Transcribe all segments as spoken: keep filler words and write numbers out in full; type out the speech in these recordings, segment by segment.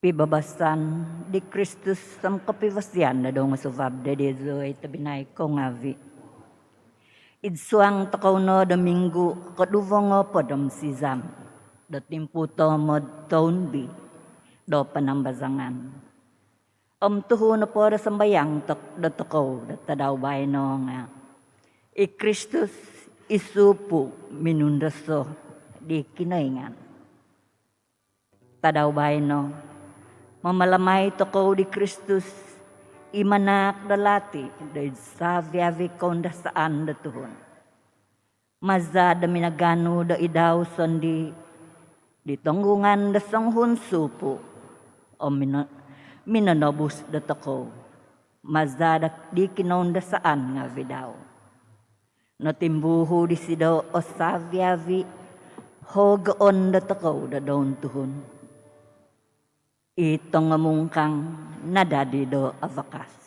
Pibabasan di Kristus om kopivosian do doungosuvab do diozu oi tobpinai kou ngaavi'. Id suang tokou no do minggu koduvo ngoopod om sizam do timpu toomod toun B do panambazangan. Om tuhu nopo do sambayang tok- do tokou do tadau baino nga' i Kristus i supu' minundoso di Kinoingan. Tadau baino, mamalamai tokou di Kristus i manahak do lati do id savi-avi' koundasaan do tuhun. Maza' do minaganu do id dau sondii' di tonggungan do songuhun supu' om mino- minonobus do tokou maza' do di kinoundasaan ngaavi' dau. Notimbuhu disido o savi-avi' hogoon do tokou do doun tuhun. I tongomungkang nadadi do avakas.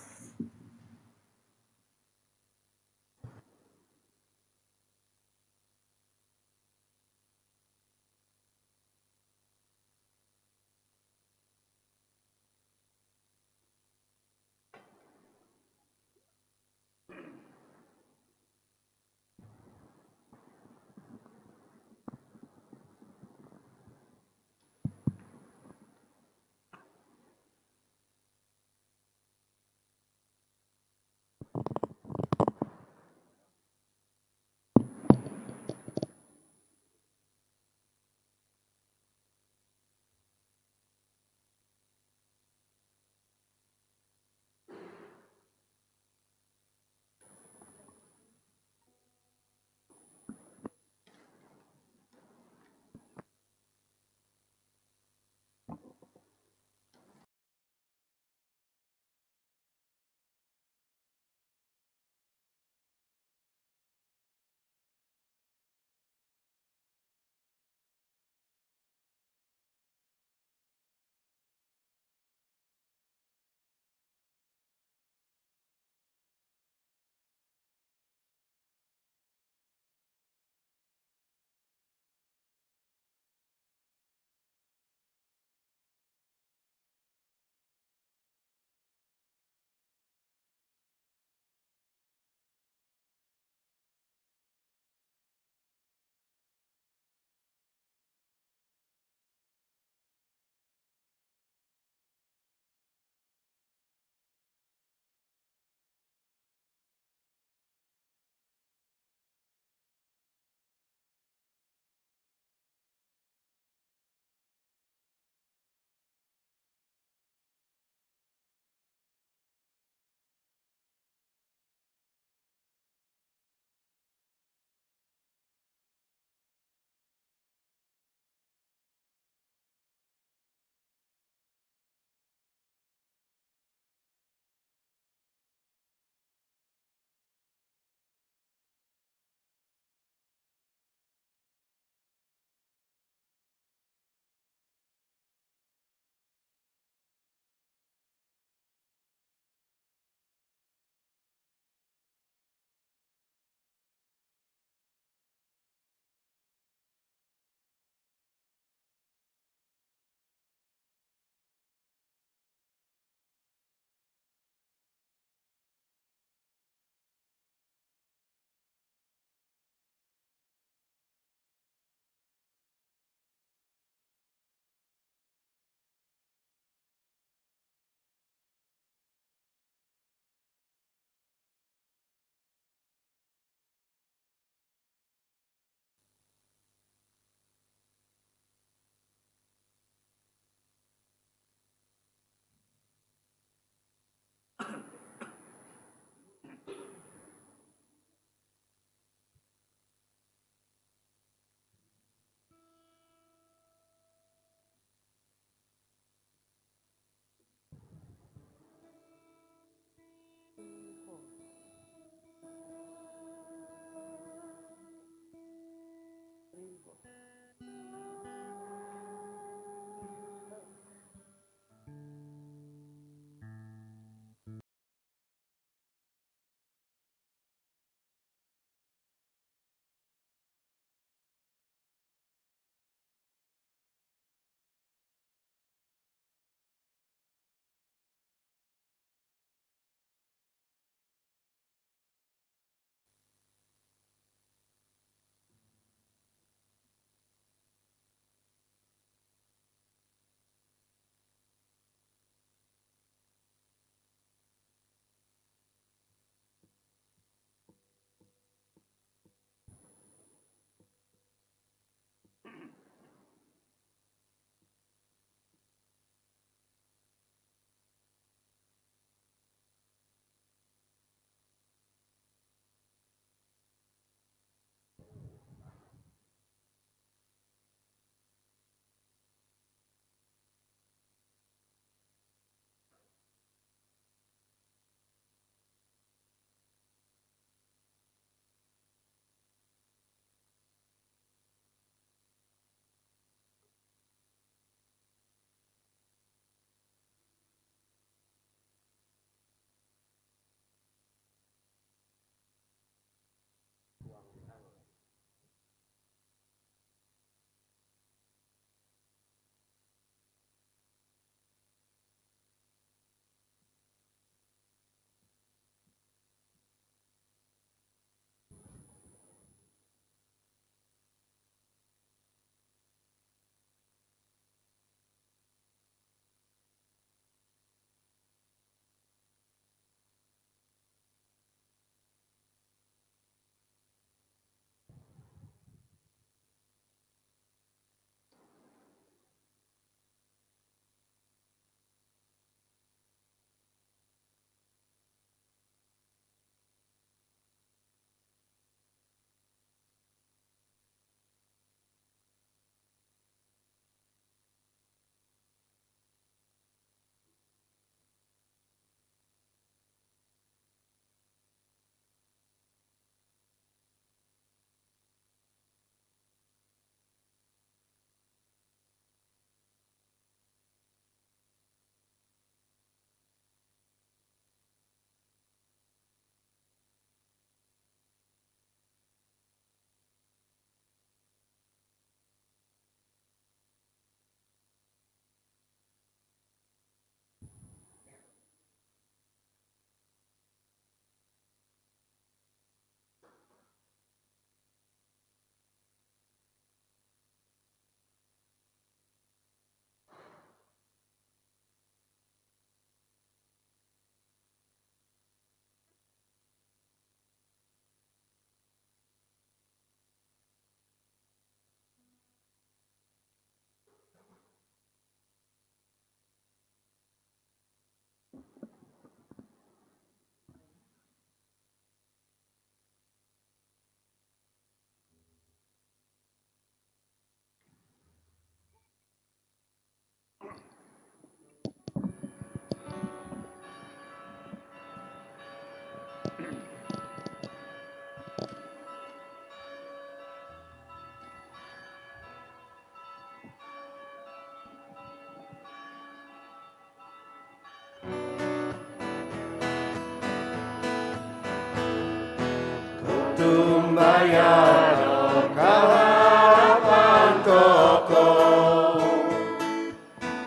Bayar do kaharapan tokou,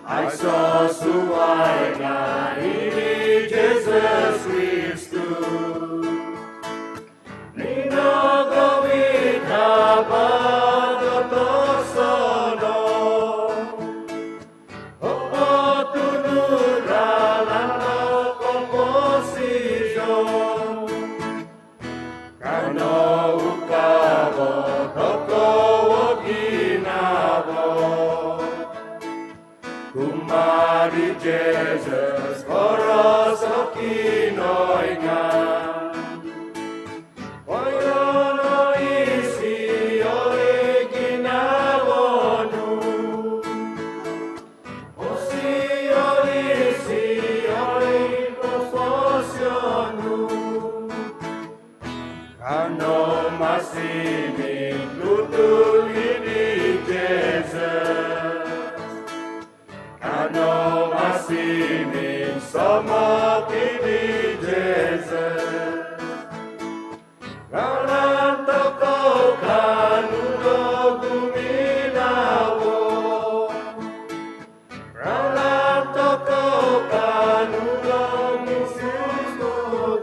aiso suai nga i Jesus Kristus. Minogowit haba do tosonon, otunud ralan do koposizon. Kanou ukabo tokou o ginavo kumaa di Jesus boros o Kinoingan. Poiyono isio i ginavo nu, osio isio i koposizon nu. Kanou masi mintutu di Jesus. Kanou masi minsomok di Jesus. Ralan tokou kaanu do guminavo. Ralan tokou kaanu do minsomok.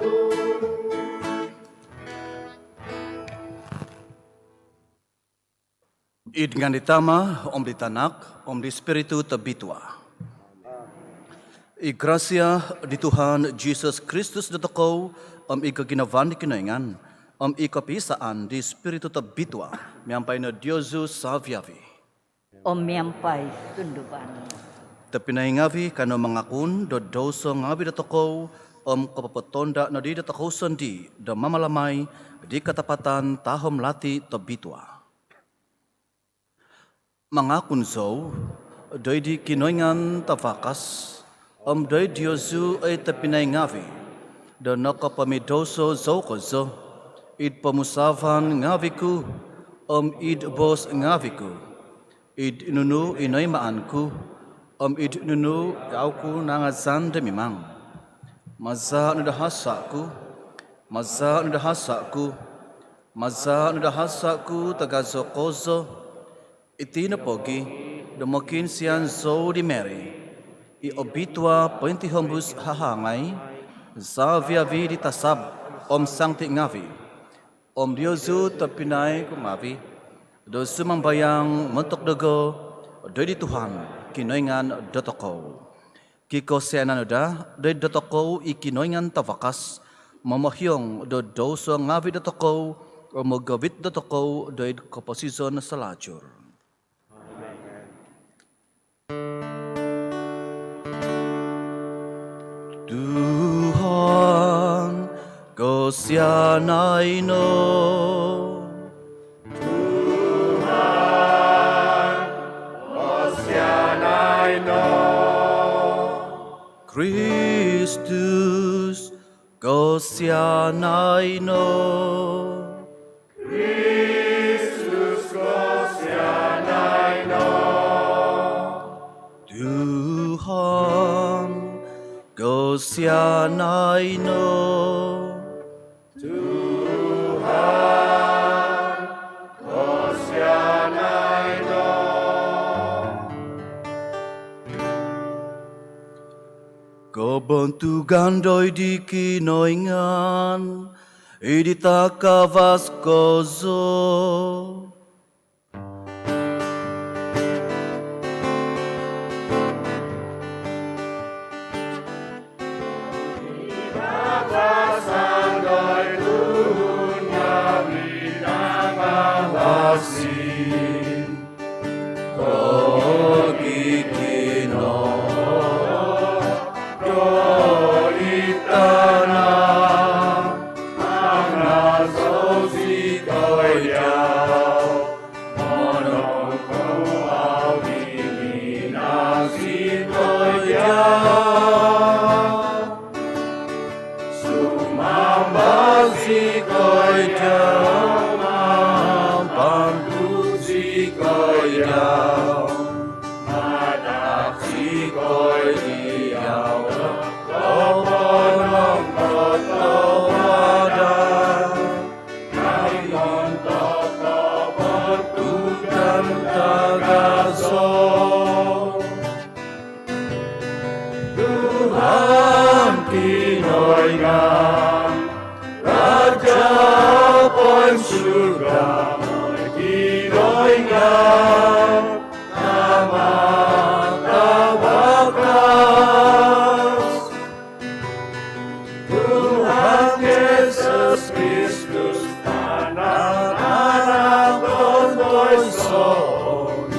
Id ngaan di Tama, om di Tanak, om di Spiritu Tobitua. I grasia di Tuhan Jesus Kristus dotokou, om i koginavaan di Kinoingan, om i kopiisaan di Spiritu Tobitua, miampai no diozu saviavi. Om miampai sunduvan. Tobpinai ngavi, kanou mangakun do douso ngavi dotokou, om kopopotonda nodi dotokou sondii do mamalamai di katapatan tahom lati tobitua. Mangakun zou doid di Kinoingan Tavakas, om doid diozu oi tobpinai ngavi, do nokopomidouso zou kozo, id pomusaavan ngavi ku, om id boos ngavi ku, id nunu i noimaan ku, om id nunu i au ku nangazan do mimang. Maza nu do hasa ku, maza nu do hasa ku, maza nu do hasa ku tagazo kozo. Iti no pogi, do mokiinsian zou di Mary i obitua pointihombus hahangai, saviavi di tasab, om sangti ngavi, om diozu tobpinai ku ngavi, do sumambayang montok dogo doid di Tuhan Kinoingan dotokou. Kikosianan no daa doid dotokou i Kinoingan Tavakas, momohiong do douso ngavi dotokou, om mogovit dotokou doid koposizon salajur. Tuhan, kosianai no. Tuhan, kosianai no. Kristus, kosianai no. Kristus, kosianai no. Tuhan, kosianai no. Tuhan, kosianai no. Kobontugan doid di Kinoingan id di takavas kozo. Bakasan doid tuhun ngavi nangawasi. Kogi kino doid tana, mangazou zikoi diau, monongkoau di minasi zikoi diau. Sumamba zikoi diau, mambantu zikoi diau, madak zikoi diau, koponong kotohuadan, nai Tuhan Yesus Kristus, Tanak Anak Tontoison,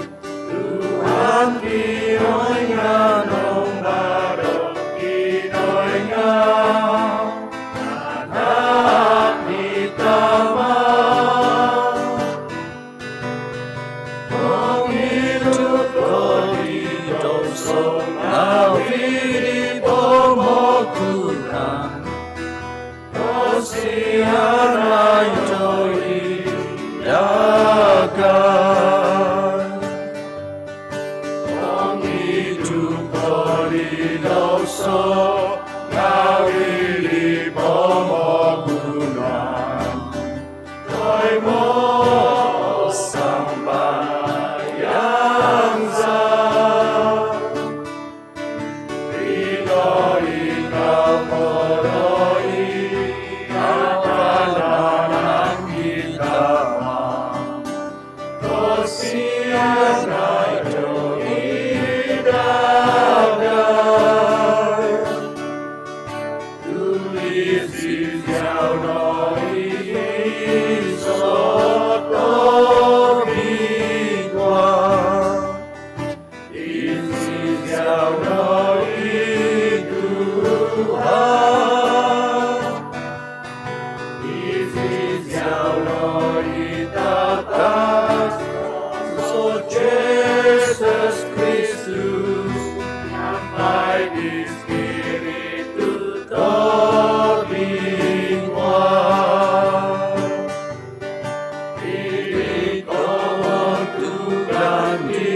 Tuhan Kinoingan om baino Kinoingan, Tanak di Tama. Mongidu ko di douso ngaavi di pomogunan, kosianai doid dagai. Mongidu ko di douso ngaavi di pomogunan, koimosombayang za. Rinoi ko do id Tanak di Tama, kosianai doid dagai. Tulizi ziau no i tobpinai, izi ziau no i Tuhan, izi ziau no i Tanak Tontoison, Jesus Kristus, miampai di Spiritu Tobitua, id kobontugan di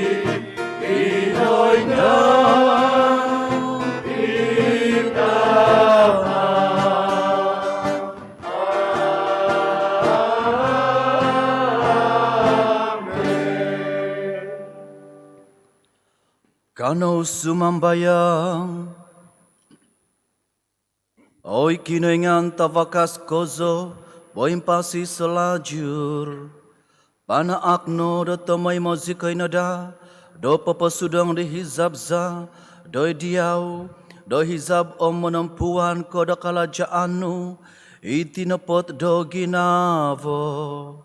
Kinoingan Tama. Amen. Kanou sumambayang. Oi Kinoingan Tavakas kozo, poimpasi salajur, panaak no do tomoimo zikoi no daa do poposudong di hizab za doid Diau, do hizab om monompuan ko do kalajaan nu id tinopot do ginavo.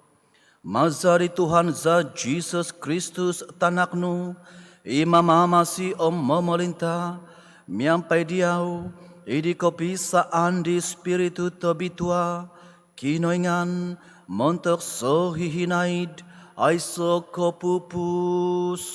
Maza di Tuhan za Jesus Kristus, Tanak nu, i mamamasi om momolinta miampai Diau, id kopiisaan di Spiritu Tobitua, Kinoingan, montok sohihinaid aiso kopupuson.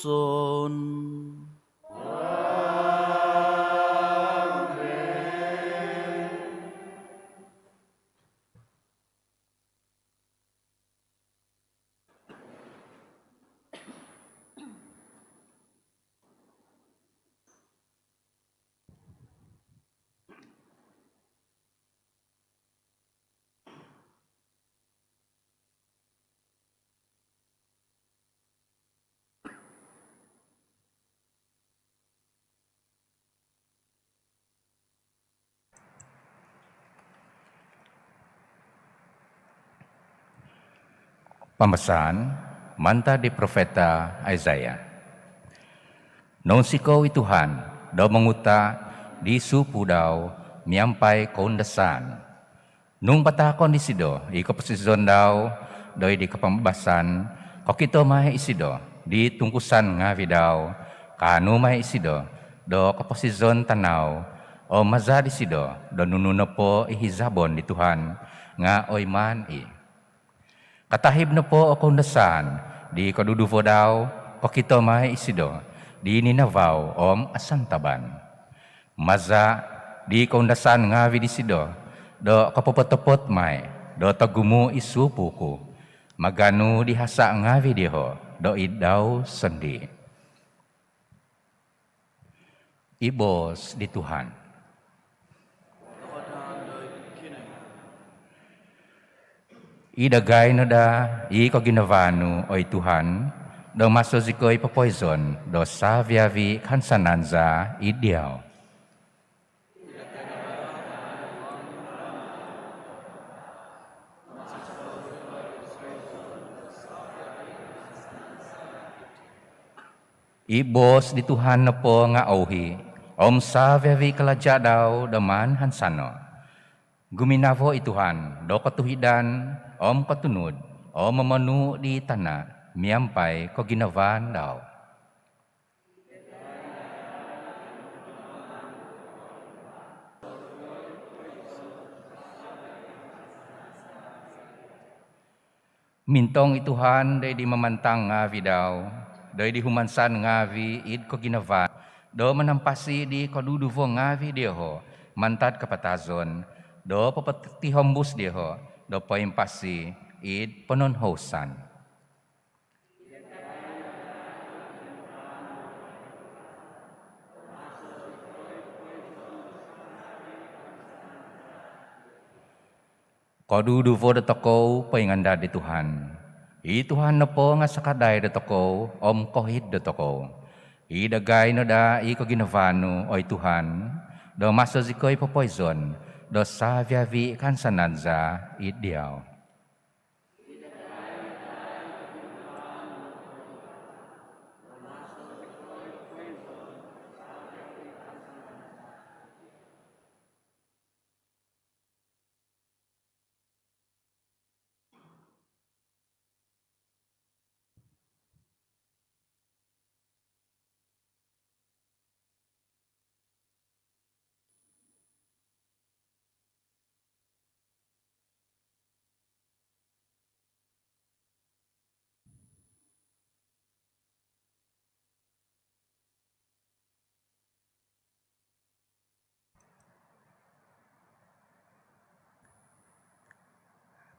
Pambasaan mantad di profeta Isaiah. Nounsikou i Tuhan do monguta' di supu dau miampai koundasaan. Nung pataakon disido i koposizon dau doid di kapamabasan, kokito mai isido di tungkusan ngaavi' dau, kaanu mai isido do koposizon tanau, om maza' disido do nunu nopo i hizabon di Tuhan nga' oimaan i'. Katahib nopo o koundasaan di koduduvo dau, kokito mai isido di ninavau om asantaban. Maza' di koundasaan ngaavi' disido do kopopotopot mai do togumu' i supu ku, maganu di hasa' ngaavi' dioho' doid dau sondii'. I boos di Tuhan. Id dagai no daa i koginavaan nu, oi Tuhan, do maso zikoi popoizon do savi-avi' kahansanan za id Diau. I boos di Tuhan nopo nga' ouhi', om savi-avi' kalaja' dau do maan hansano'. Guminavo i Tuhan do kotuhidan om kotunud, om momonuu' di tana' miampai koginavaan dau. Mintong i Tuhan doid di mamantang ngaavi' dau, doid di humansan ngaavi' id koginavaan, do manampasi di koduduvo ngaavi' dioho' mantad kapatazon, do popotihombus dioho' do poimpasi id pononhousan. Koduduvo dotokou poingandad di Tuhan. I Tuhan nopo nga' sakadai dotokou om kohid dotokou. I dagai no daa i koginavaan nu, oi Tuhan, do maso zikoi popoizon do savi-avi' kaansanan za id diau.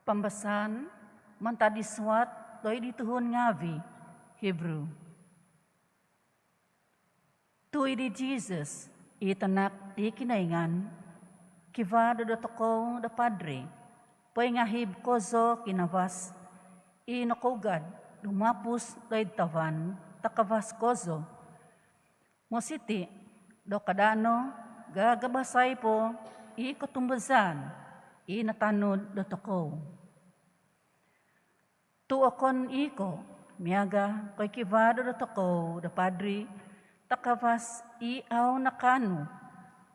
Pambasaan mantad di suat doid di tuhun ngaavi' Hibru. Tu' i di Jisus, i Tanak di Kinoingan, kivaa do dotokou do padri, poingahib kozo kinavas, i nokougad do maapus doid tavan takavas kozo. Mositi' do kada' no gagabasai po i kotumbazaan i natanud dotokou. Tu' okon i' ko' miaga' ko' i kivaa do dotokou do padri takavas i au nakaanu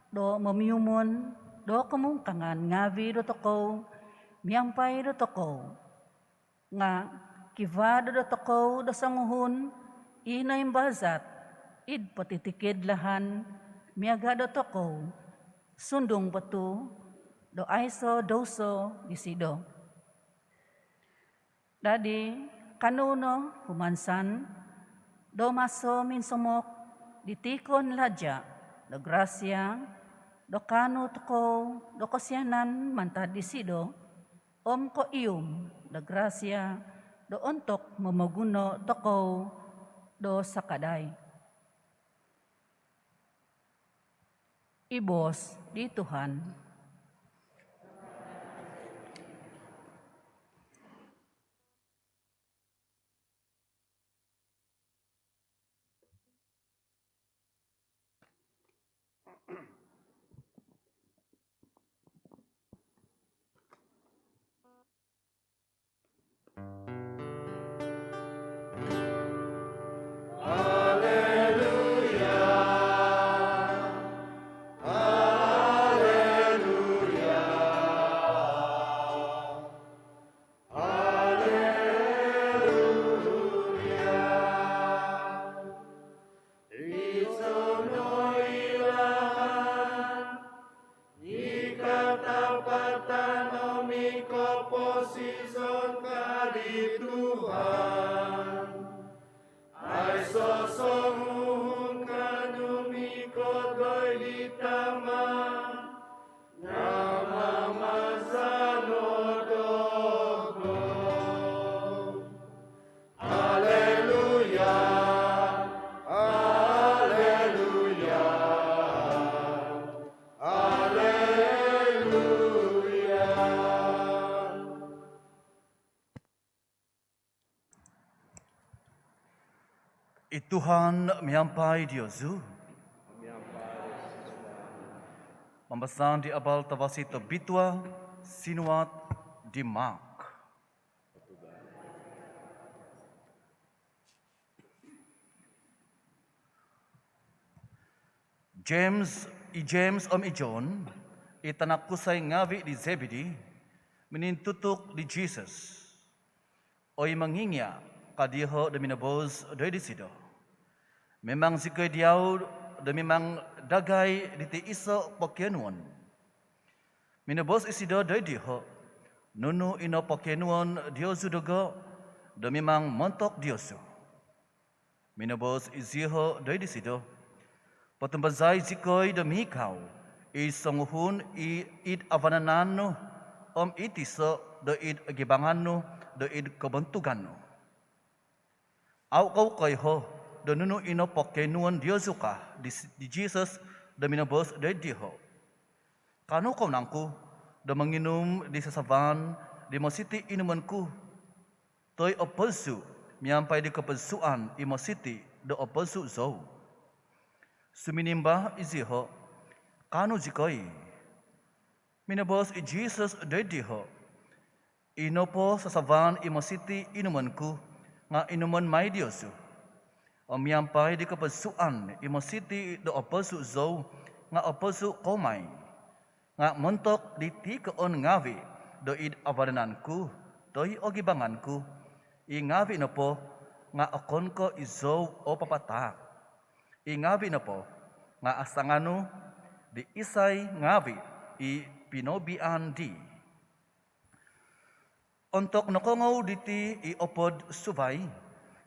do momiumon do komungkangan ngaavi' dotokou miampai dotokou, nga' kivaa do dotokou do songuhun i noimbazat id potitikid lahan miaga' dotokou, sundung po tu' do aiso' douso disido. Dadi, kanou no humansan do maso minsomok di tiikon laja' do grasia do kaanu tokou do kosianan mantad disido, om koihum do grasia do ontok momoguno tokou do sakadai. I boos di Tuhan. Iso no i lahan, i katapatan om i koposizon ka di Tuhan. Aiso songuhun ka dumikot doid di Tama', nga' mamaza' no dogo. Aleluya, aleluya, aleluya. I Tuhan miampai diozu. Pambasaan di Abal Tavasi Tobitua sinuat di Mark. James, i James om i John, i tanak kusai ngaavi' di Zebedee, minintutuk di Jisus. "Oi Mongingia'," ka dioho' do minoboos doid disido, "mimang zikoi diau do mimang dagai diti iso' pokionuon." Minoboos isido doid dioho', "Nunu ino pokionuon diozu dogo' do mimang montok diozu?" Minoboos izioho' doid disido, "Potumbazai zikoi do miikau, id songuhun i id avananan nu, om i tiso' do id ogibangan nu, do id kobontugan nu. Au' kou koiho' do nunu ino pokionuon diozu," ka di, di Jisus do minoboos doid dioho'. "Kaanu kou nangku do monginum di sasavaan di mositi' inumon ku, toi opodsu' miampai di kopodsuan i mositi' do opodsu' zou?" Suminimbal izioho', "Kaanu zikoi." Minoboos i Jisus doid dioho', "I nopo sasavaan i mositi' inumon ku nga' inumon mai diozu, om miampai di kopodsuan i mositi' do opodsu' zou nga' opodsu' kou mai. Nga' montok di tiikoon ngaavi' do id avananan ku toi ogibangan ku, i ngaavi' nopo nga' okon ko' izou o papataak. I ngaavi' nopo nga' asanganu di isai ngaavi' i pinobian dii." Ontok nokoongou diti i opod suvai,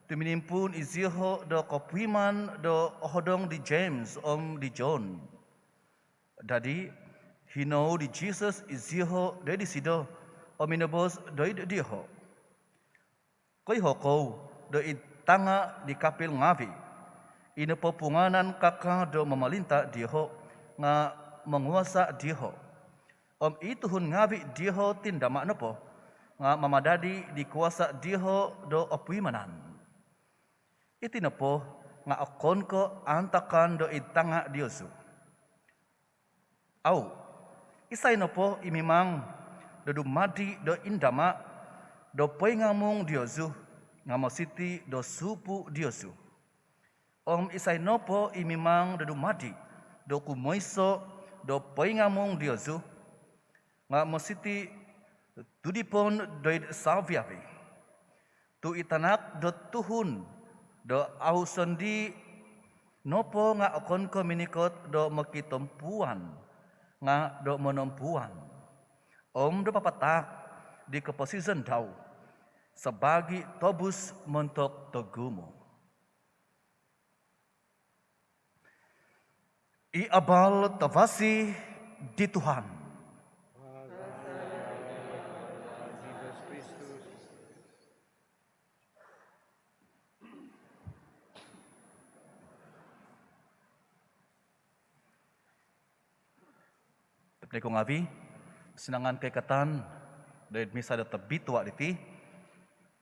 tuminimpuun izioho' do kopuiman do ohodong di James om di John. Dadi, hinou di Jisus izioho' doid disido, om minoboos doid dioho', "Koiho' kou do id tanga' di kapil ngaavi', i nopo pungaanan kaka do momolinta' dioho' nga' monguasa' dioho', om i tuhun ngaavi' dioho' tindama' nopo nga' mamadadi di kuasa' dioho' do opuimanan. Iti nopo nga' okon ko' aantakan do id tanga' diozu. Au', isai nopo i mimang do dumadi' do indama' do poingamung diozu nga' mositi' do suupu' diozu. Om isai nopo i mimang do dumadi' do kumoiso' do poingamung diozu nga' mositi' tudipon doid savi-avi. Tu' i Tanak do Tuhun do au' sondii' nopo nga' okon ko' minikot do mokitompuan, nga' do monompuan, om do papataak di koposizon dau sabaagi tobus montok togumu." I abal tavasi di Tuhan. Tobpinai ku ngaavi', sinangan koikatan doid misa do tobitua' diti,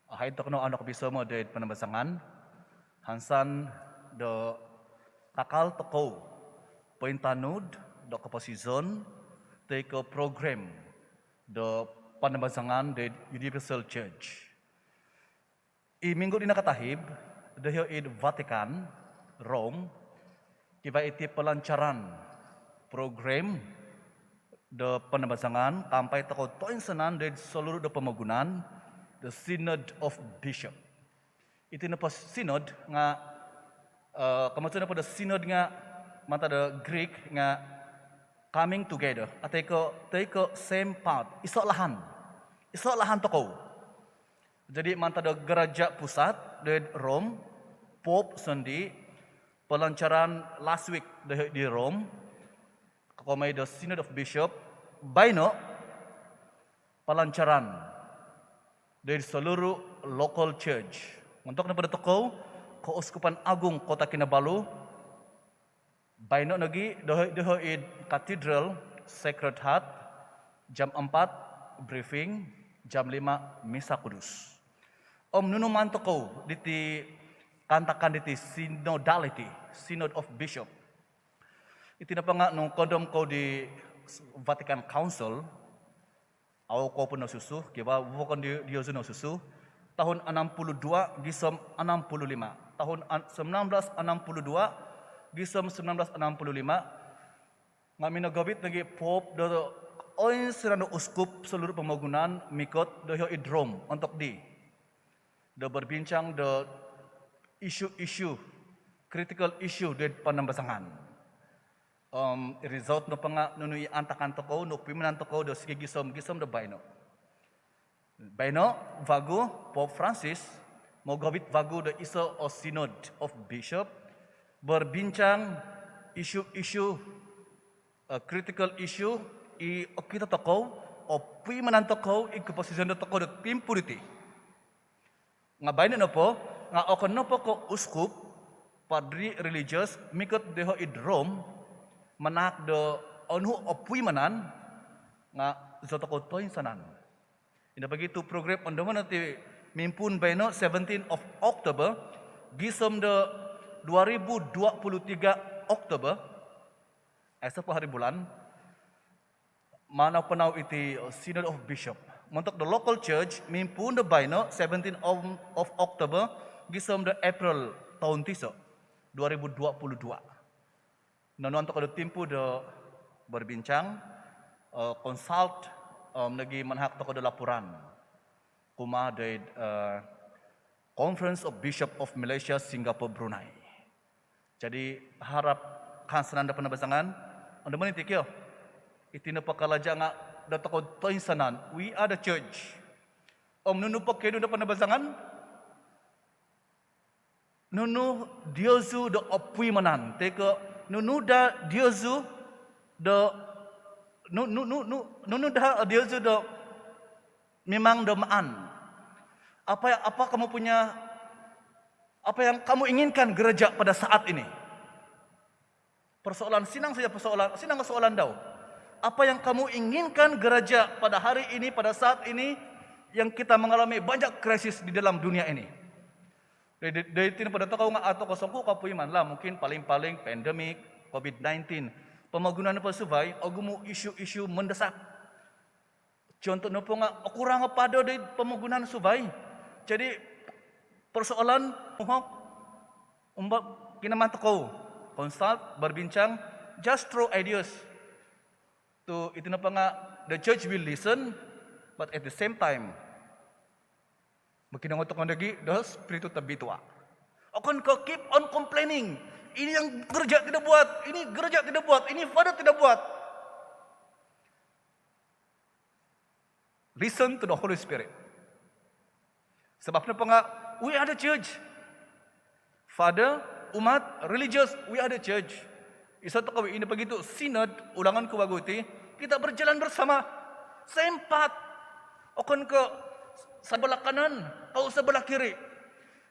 ahaid tokou no au' nokopisomo' doid panambazangan, hansan do kakal tokou pointanud do koposizon toi ko' program do panambazangan doid Universal Church. I minggu di nakatahib, doiho' id Vatican, Rome, kivaa iti pelancaran program do panambazangan kaampai tokou toinsanan doid soluruh do pomogunan, the Synod of Bishop. Iti nopo synod nga', eh, komoiso nopo do synod nga' mantad do Greek nga' coming together, atau ko', toi ko' same path, iso' lahan. Iso' lahan tokou. Jadi, mantad do gereja pusat doid Rome, Pope sondii', pelancaran last week doid Rome, kokomoi do Synod of Bishop, baino pelancaran doid soluruh local church. Ontok nopo dotokou, Keuskupan Agung Kota Kinabalu, baino nogi' doiho', doiho' id Cathedral Sacred Heart, jam empat briefing, jam lima Misa Kudus. Om nunu maan tokou diti kaantakan diti synodality, Synod of Bishop? Iti nopo nga' nung koondom kou di Vatican Council, au' kou po nosusu, kivaa vokon di, diozu nosusu, tahun enam puluh dua gisom enam puluh lima. Tahun an-, sembilan belas enam puluh dua gisom sembilan belas enam puluh lima, nga' minogovit nogi' Pope do oinsanan do uskup seluruh pomogunan mikot do iho id Rome ontok di do berbincang do isu-isu, critical issue do panambazangan. Om result nopo nga' nunu i antakan tokou, nunu puimanan tokou do sigi gisom-gisom do baino. Baino vagu Pope Francis mogovit vagu do iso o Synod of Bishop, berbincang isu-isu, eh, critical issue i okito tokou, o puimanan tokou id koposizon do tokou do timpu diti. Nga' baino nopo nga' okon nopo ko' uskup, padri, religious mikot do iho id Rome manahak do onu o puimanan, nga' zi tokou toinsanan. Ino pogi tu' program ondomon iti mimpuun baino, seventeen of October, gisom do dua ribu dua puluh tiga October, aiso po hari bulan, manau-panau iti Synod of Bishop. Montok do local church, mimpuun do baino, seventeen of, of October, gisom do April toun tiso, dua ribu dua puluh dua. Nonuan tokou do timpu do berbincang, eh, consult, om nogi manahak tokou do laporan kumaa doid, eh, Conference of Bishop of Malaysia, Singapore, Brunei. Jadi, harap kahansanan do panambazangan, ondomon iti kio. Iti nopo kalaja nga' do tokou toinsanan. We are the church. Om nunu po kio do panambazangan? Nunu diozu do opuimanan, toi ko' nunu daa diozu do, nu-, nu-, nu-, nu-, nunu daa diozu do mimang do maan. Apa, apa kamu punya, apa yang kamu inginkan gereja pada saat ini? Persoalan, sinang saja persoalan, sinang soalan dau. Apa yang kamu inginkan gereja pada hari ini, pada saat ini, yang kita mengalami banyak krisis di dalam dunia ini? Di, di, di tino pada tokou nga' au tokou songkuo kopuimanan lah, mungkin paling-paling pandemik, covid nineteen. Pomogunan nopo suvai, ogumu isu-isu mendesak. Contoh nopo nga' okurang o pado di pomogunan suvai. Jadi, persoalan muhok, umba, kinaman tokou consult, berbincang, just throw ideas. Tu' iti nopo nga', the church will listen, but at the same time, mokinongou tokou nogi do Spiritu Tobitua. Okon ko' keep on complaining. Ini yang gereja tidak buat, ini gereja tidak buat, ini father tidak buat. Listen to the Holy Spirit. Sabab nopo nga', we are the church. Father, umat, religious, we are the church. Iso tokou, ino pogi tu' synod, ulangan ku vagu iti, kita berjalan bersama. Same path. Okon ko' sebelah kanan, kau sebelah kiri.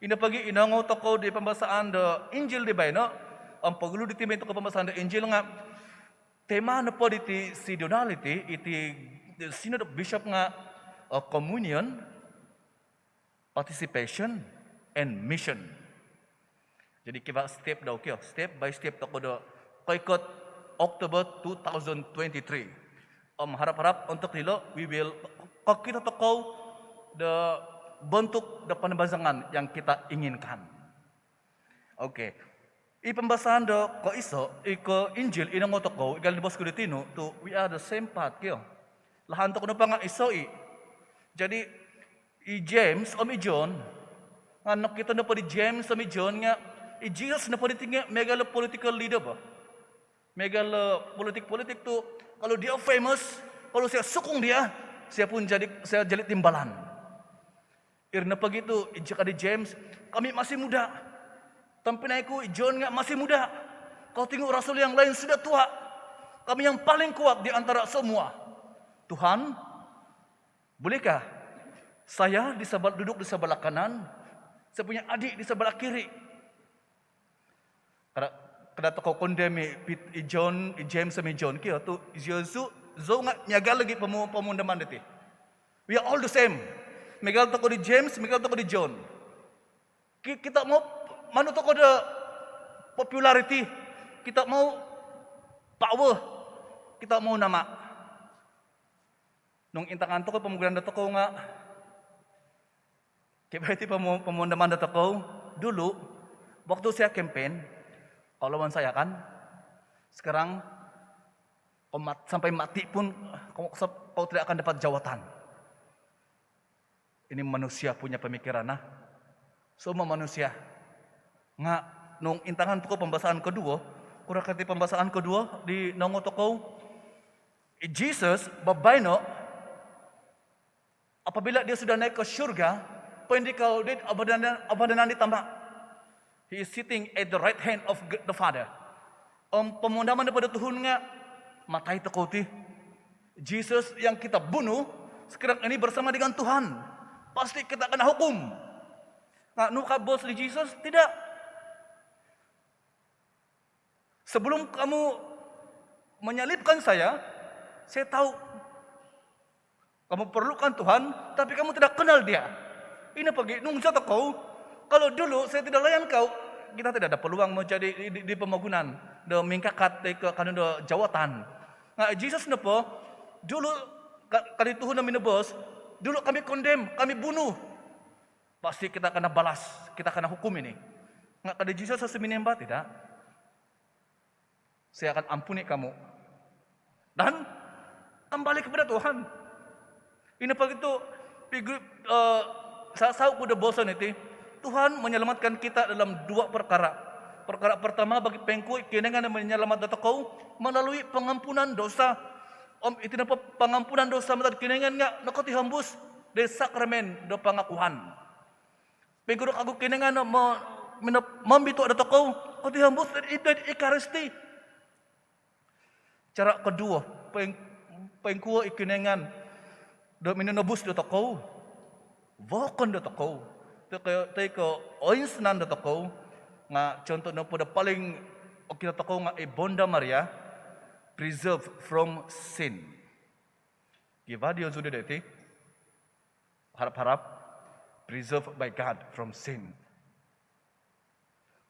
Ino pogi, inongou tokou di pambasaan do Injil di baino, om pogulu diti main tokou pambasaan do Injil nga', tema nopo diti synodality, iti Synod of Bishop nga', eh, communion, participation, and mission. Jadi, kivaa step dau kio, step by step tokou do koikot October two thousand twenty-three. Om harap-harap ontok dilo, we will, kokito tokou do bentuk do panambazangan yang kita inginkan. Okey. I pambasaan do koiso, i ko Injil, inongou tokou, i kali boos ku di tinu, tu' we are the same path kio. Lahan tokou nopo nga' iso i. Jadi, i James om i John, nga' nokito nopo di James om i John nga', i Jesus nopo diti nga' miagal political leader bo. Miagal politik-politik tu', kalau dia famous, kalau saya sokong dia, saya pun jadi, saya jadi timbalan. Iri nopo pogi tu', i jaka di James, kami masih muda. Tompinai ku i John nga' masih muda. Kau tengok rasul yang lain sudah tua. Kami yang paling kuat di antara semua. Tuhan, bolehkah saya di sebel-, duduk di sebelah kanan, saya punya adik di sebelah kiri? Kada, kada tokou condemn i Pit-, i John, i James om i John kio tu', iziozu, zou nga' miagal nogi pomu-, pomundaman diti. We are all the same. Miagal tokou di James, miagal tokou di John. Ki-, kita mau, manu tokou do popularity, kita mau power, kita mau nama. Nung intangan tokou pomogunan do tokou nga', kivaa iti pomu-, pomundaman do tokou, dulu, waktu saya kempen, Kalau lawan saya kan, sekarang kau mat- sampai mati pun kau, kau tidak akan dapat jawatan. Ini manusia punya pemikiran, nah. Semua manusia. Nga nung intangan tokou pambasaan koduo, kuro kati pambasaan koduo di nongo tokou, Jesus babaino, apabila dia sudah naik ke syurga, poindikau dia id abadanan, abadanan di Tama. He is sitting at the right hand of G- the Father. Om pomundaman daripada Tuhan nga, matai tokou ti. Jesus yang kita bunuh sekarang ini bersama dengan Tuhan. Pasti kita kena hukum. Nga nu ka boos di Jesus? Tidak. Sebelum kamu menyalibkan saya, saya tahu kamu perlukan Tuhan, tapi kamu tidak kenal Dia. Ino pogi nung zi tokou, kalau dulu saya tidak layan kau, kita tidak ada peluang menjadi di, di, di pomogunan do mingkakat toi ko kaanu do jawatan. Nga Jesus nopo, dulu ka- ka di Tuhan do minoboos, dulu kami condemn, kami bunuh. Pasti kita kena balas, kita kena hukum ini. Nga ka di Jesus, saya minimba, tidak. Saya akan ampuni kamu. Dan kembali kepada Tuhan. Ino pogi tu, pigri- eh, sasau ku do boson iti, Tuhan menyelamatkan kita dalam dua perkara. Perkara pertama, bagi poingkuo Kinoingan menyelamat do tokou melalui pengampunan dosa. Om iti nopo pengampunan dosa mantad Kinoingan nga nokotihombus di sakramen do pengakuan. Poingkuro kagu Kinoingan mo- mino- mombituo do tokou, kotihombus id, id Ekaristi. Cara koduo, poing- poingkuo i Kinoingan do minonobus do tokou, vookon do tokou, toi ko- toi ko oinsanan do tokou. Nga contoh nopo do paling okito tokou nga i Bonda Maria, preserved from sin. Kivaa diozu do iti, harap-harap, preserved by God from sin.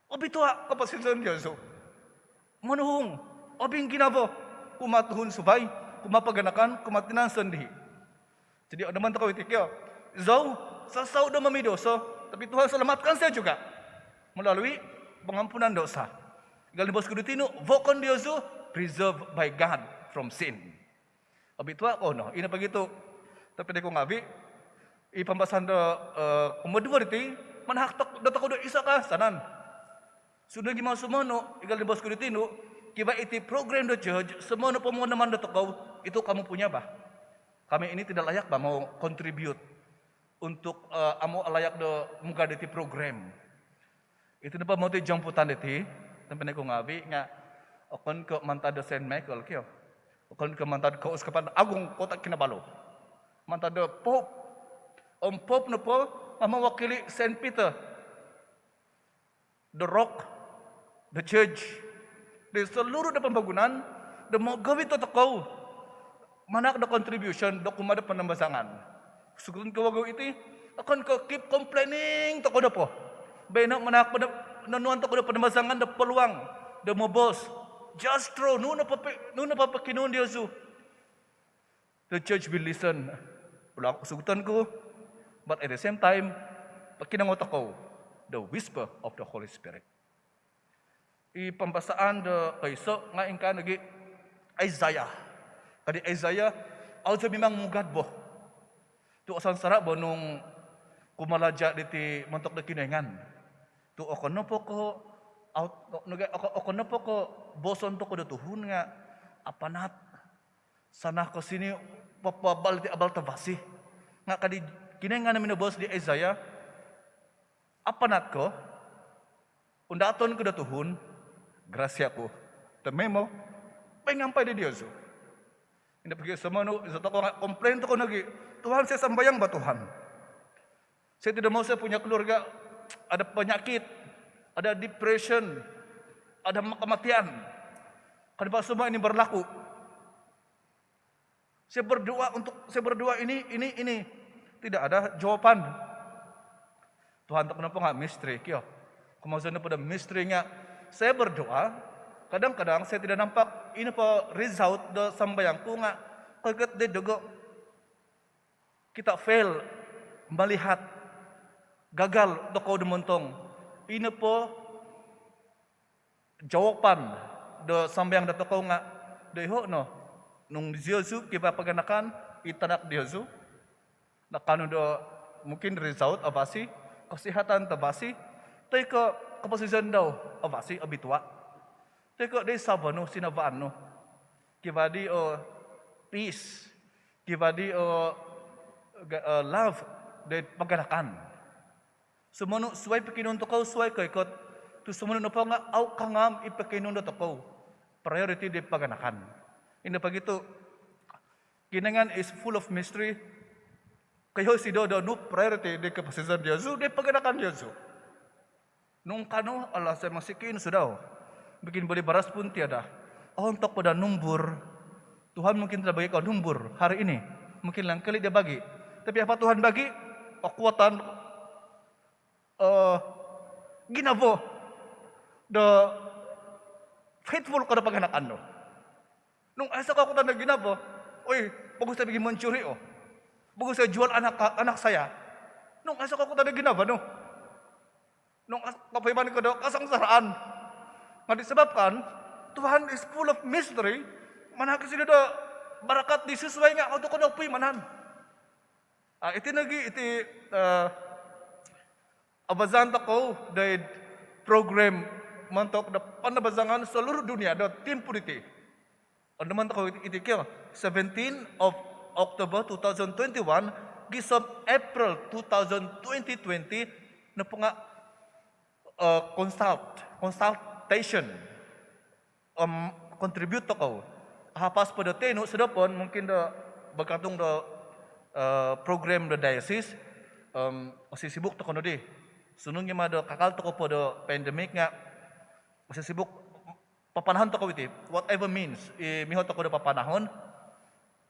Obitua koposizon diozu. Monuhung, obingginavo kumaa tuhun suvai, kumaa paganakan, kumaa tinan sondii. Jadi, ondomon tokou iti kio. Zou sasau do momidosa, tapi Tuhan selamatkan saya juga melalui pengampunan dosa. Miagal di boos ku di tinu, vookon diozu, preserved by God from sin. Obitua kou no, ino pogi tu. Tapi di ku ngavi, i pambasaan do, eh, kumoduvo diti, manahak tok- do tokou do iso kahansanan. Sudah gima sumonu, miagal di boos ku di tinu, kivaa iti program do church, sumonu pomundaman do tokou, itu kamu punya bah. Kami ini tidak layak bah mau contribute untuk, eh, amu layak do mugad diti program. Iti nopo moti jomputan diti, tobpinai ku ngavi, nga okon ko mantad do Saint Michael kio. Okon ko mantad Keuskupan Agung Kota Kinabalu. Mantad do Pope. Om Pope nopo nga mewakili Saint Peter, the rock, the church, di seluruh do pembangunan, do mogovit do tokou manahak do contribution do kumaa do panambazangan. Sugutun ku vagu iti, okon ko keep complaining tokou nopo. Baino manahak po do, nonuan tokou do panambazangan do peluang do moboos. Just throw, nunu nopo pi- nunu nopo pokionuon diozu, the church will listen. Ulang, sugutun ku, but at the same time, pokinongou tokou the whisper of the Holy Spirit. I pambasaan do koiso nga ingkaa nogi Isaiah. Ka di Isaiah, au zou mimang mugad bo. Tu osansara bo nung kumalaja diti montok do Kinoingan. Tu okon nopo ko, au- nogi- oko- okon nopo ko booson tokou do tuhun nga apanat. Sana ko sini, papaabal iti abal tavasi. Nga ka di Kinoingan minoboos di Isaiah, apanat ko, undaaton ku do tuhun, grasia ku tomoimo poingampai di diozu. Ino pogi sumonu, iso tokou nga complain tokou nogi. Tuhan, saya sambayang bah Tuhan. Saya tidak mau saya punya keluarga ada penyakit, ada depression, ada kematian. Kenapa semua ini berlaku? Saya berdoa untuk, saya berdoa ini, ini, ini. Tidak ada jawapan. Tuhan, tu nopo nga misteri kio. Komozon nopo do misteri nga, saya berdoa, kadang-kadang saya tidak nampak, ino po result do sambayang ku nga koikot di dogo. Kita fail melihat, gagal tokou do montong. Ino po jawapan do sambayang dotokou nga' do iho' no, nung diozu kivaa paganakan, i tanak diozu nakaanu do mungkin result avasi, kesihatan tavasi, toi ko' koposizon dau avasi, obitua', toi ko' di savo nu, sinavaan nu, kivaa di o peace, kivaa di o love di paganakan. Sumonu suai pokionuon tokou, suai koikot tu sumonu nopo nga' au' kangaam i pokionuon dotokou. Priority di paganakan. Ino pogi tu Kinoingan is full of mystery. Koiho isido do nunu priority di koposizon diozu, di paganakan diozu. Nung kaanu, alah, saya masikin sudah. Bikin beli beras pun tiada. Ontok pada numbur. Tuhan mungkin tidak bagi kau numbur hari ini. Mungkin lain kali dia bagi. Tapi apa Tuhan bagi? Kekuatan, eh, ginavo do faithful ko do paganakan nu. Nung aiso kekuatan do ginavo, oi, bagus saya pergi mencuri, oh. Bagus saya jual anak, anak saya. Nung aiso kekuatan do ginavo nu. Nung as-, kopoiman ko do kasangsaraan. Nga' disebabkan Tuhan is full of mystery, manahak isido do barakat di susuai nga' au' tokou nopuimanan. Ah, iti nogi, iti, eh, abazaan tokou doid program montok do panambazangan seluruh dunia do timpu diti. Ondomon tokou iti, iti kio, seventeen of October two thousand twenty-one, gisom April two thousand twenty twenty, nopo nga', eh, consult, consultation, em, contribute tokou. Hapas po do tinu sodopon, mungkin do bergantung do, eh, program do diocese, em, masih sibuk tokou nodi. Sundung i' ma do kakal tokou po do pandemik nga' masih sibuk papanahon tokou iti, whatever means, i miho tokou do papanahon,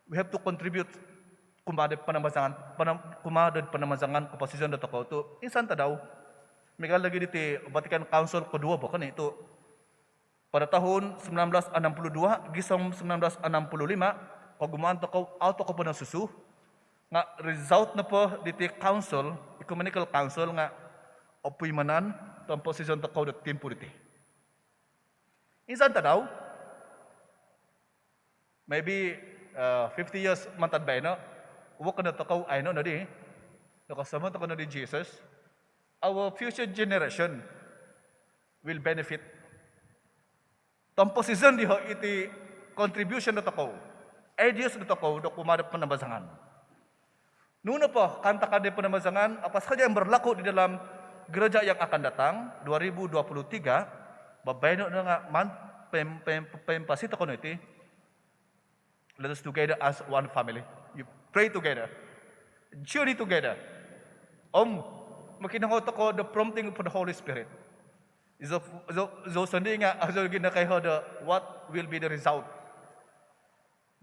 we have to contribute kumaa do panambazangan, panam-, kumaa do panambazangan koposizon dotokou tu insan tadau. Miagal nogi diti Vatican Council koduo bo kan itu. Pada tahun sembilan belas enam puluh dua gisom sembilan belas enam puluh lima, kogumuan tokou, au' tokou po nosusu, nga' result nopo diti council, ecumenical council nga' opuimanan, tomposizon tokou do timpu diti. Insan tadau, maybe, uh, fifty years mantad baino, wokon do tokou aino nodi, nokosomok tokou nodi Jesus, our future generation will benefit. Tomposizon diho iti contribution do tokou, ideas do tokou do kumaa do panambazangan. Nunu nopo kaantakan di panambazangan, apa sahaja yang berlaku di dalam gereja yang akan datang, dua ribu dua puluh tiga, babaino no nga' maan pem-, pem-, pempasi tokou no iti. Let us together as one family. You pray together. Journey together. Om, mokinongou tokou the prompting of the Holy Spirit. Zou, zou, zou sondii nga', zou nogi nokoiho do what will be the result.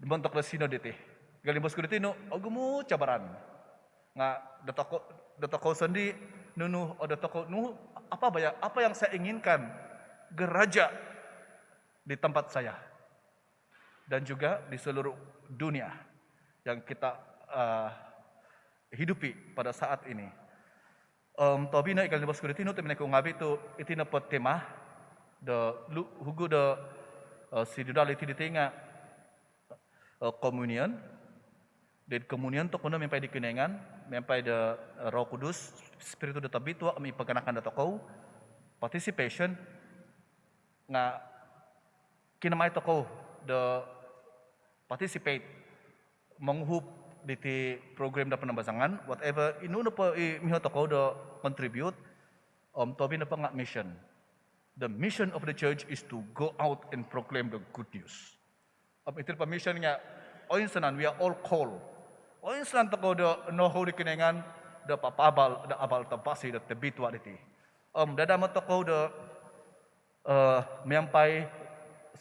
Montok do sinod diti. Galimbos ku diti nu, ogumu cabaran. Nga' do tokou, do tokou sondii, nunu, o do tokou, nu, apa ba ya, apa yang saya inginkan gereja di tempat saya dan juga di seluruh dunia yang kita, eh, hidupi pada saat ini. Om, tobi no i galimbos ku diti nu, tobi no ku ngavi tu, iti nopo tema do lu-, hugu do, eh, sinodaliti diti nga', eh, communion. Doid communion tokou no miampai di Kinoingan, miampai do, eh, Roh Kudus, Spiritu do Tobitua, om i paganakan do tokou, participation, nga' kinamai tokou do participate, monguhup diti program do panambazangan, whatever, i nunu nopo i miho tokou do contribute, om tobi nopo nga' mission. The mission of the church is to go out and proclaim the good news. Om iti nopo mission nga' oinsanan, we are all called. Oinsanan tokou do nohou di Kinoingan do papaabal do abal tavasi do tobitua diti. Om dadamot tokou do, eh, miampai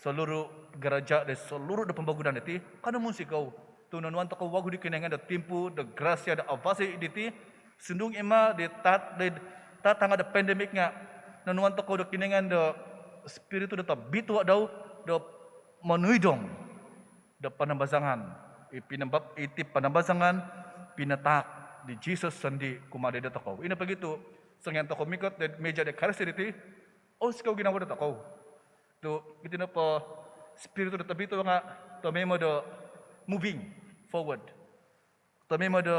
seluruh gereja di seluruh do pomogunan diti, kanou munsikou tu nonuan tokou vagu di Kinoingan do timpu do grasia do avasi diti, sundung i' ma di tat-, di tatanga do pandemik nga' nonuan tokou do Kinoingan do Spiritu do Tobitua dau do monuidong do panambazangan, i pinambab-, iti panambazangan pinataak di Jesus sondii kumaa dotokou. Ino pogi tu, songian tokou mikot doid mija do Ekaristi diti, ounsikou ginavo dotokou. Tu' iti nopo Spiritu do Tobitua nga' tomoimo do moving forward, tomoimo do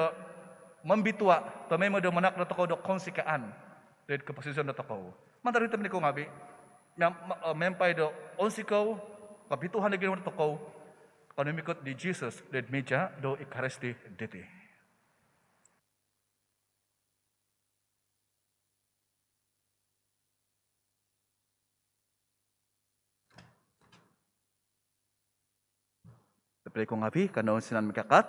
mombitua, tomoimo do manahak dotokou do kounsikaan doid koposizon dotokou. Mantad diti tobpinai ku ngaavi', miampai do ounsikou kobituaan do ginawo dotokou, kanou mikot di Jisus doid mija do Ekaristi diti. Tobpinai ku ngaavi', kanou sinan mingkakat.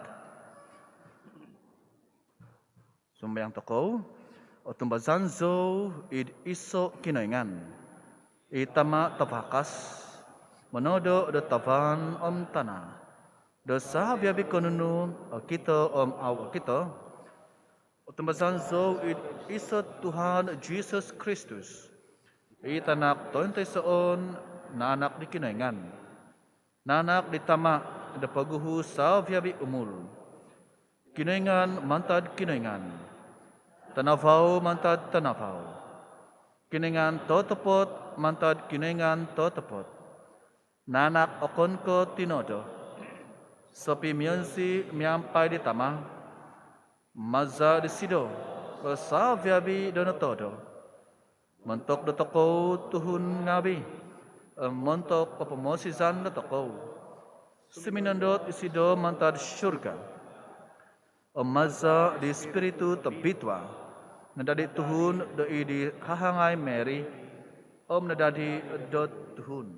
Sumambayang tokou. Otumbazaan zou id iso' Kinoingan, i Tama' tavakas, monodo do tavan om tana', do savi-avi' ko' nunu okito om au' okito. Otumbazaan zou id iso' Tuhan Jisus Kristus, i Tanak tointoisoon, naanak di Kinoingan, naanak di Tama' do poguhu savi-avi' umul. Kinoingan mantad Kinoingan, tanavau mantad tanavau, Kinoingan totopot mantad Kinoingan totopot, naanak okon ko' tinodo, sopimionsi miampai di Tama'. Maza' disido o savi-avi' do notodo. Montok dotokou tuhun ngaavi' om montok kopomoosizan dotokou, suminondot isido mantad surga. Om maza' di Spiritu Tobitua, nadadi tuhun do id di hahangai Mary, om nadadi do tuhun.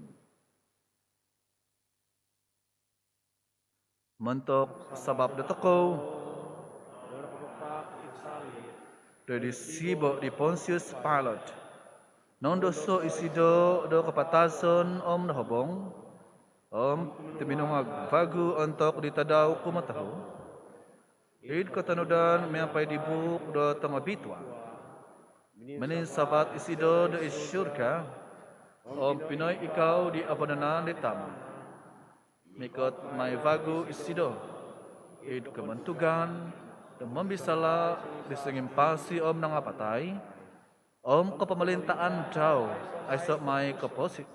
Montok sabap dotokou, do id di sibo' di Pontius Pilate, noundoso' isido do kapatazon om nohobong, om tuminungag vagu ontok di tadau kumotohu, id kotonudan miampai di buuk do tongobitua, mininsavat isido do id surga, om pinoiikau di vanan di Tama'. Mikot mai vagu isido id kobontugan do mombisala' di songimpasi om nangapatai, om kopomolintaan dau aiso' mai koposi.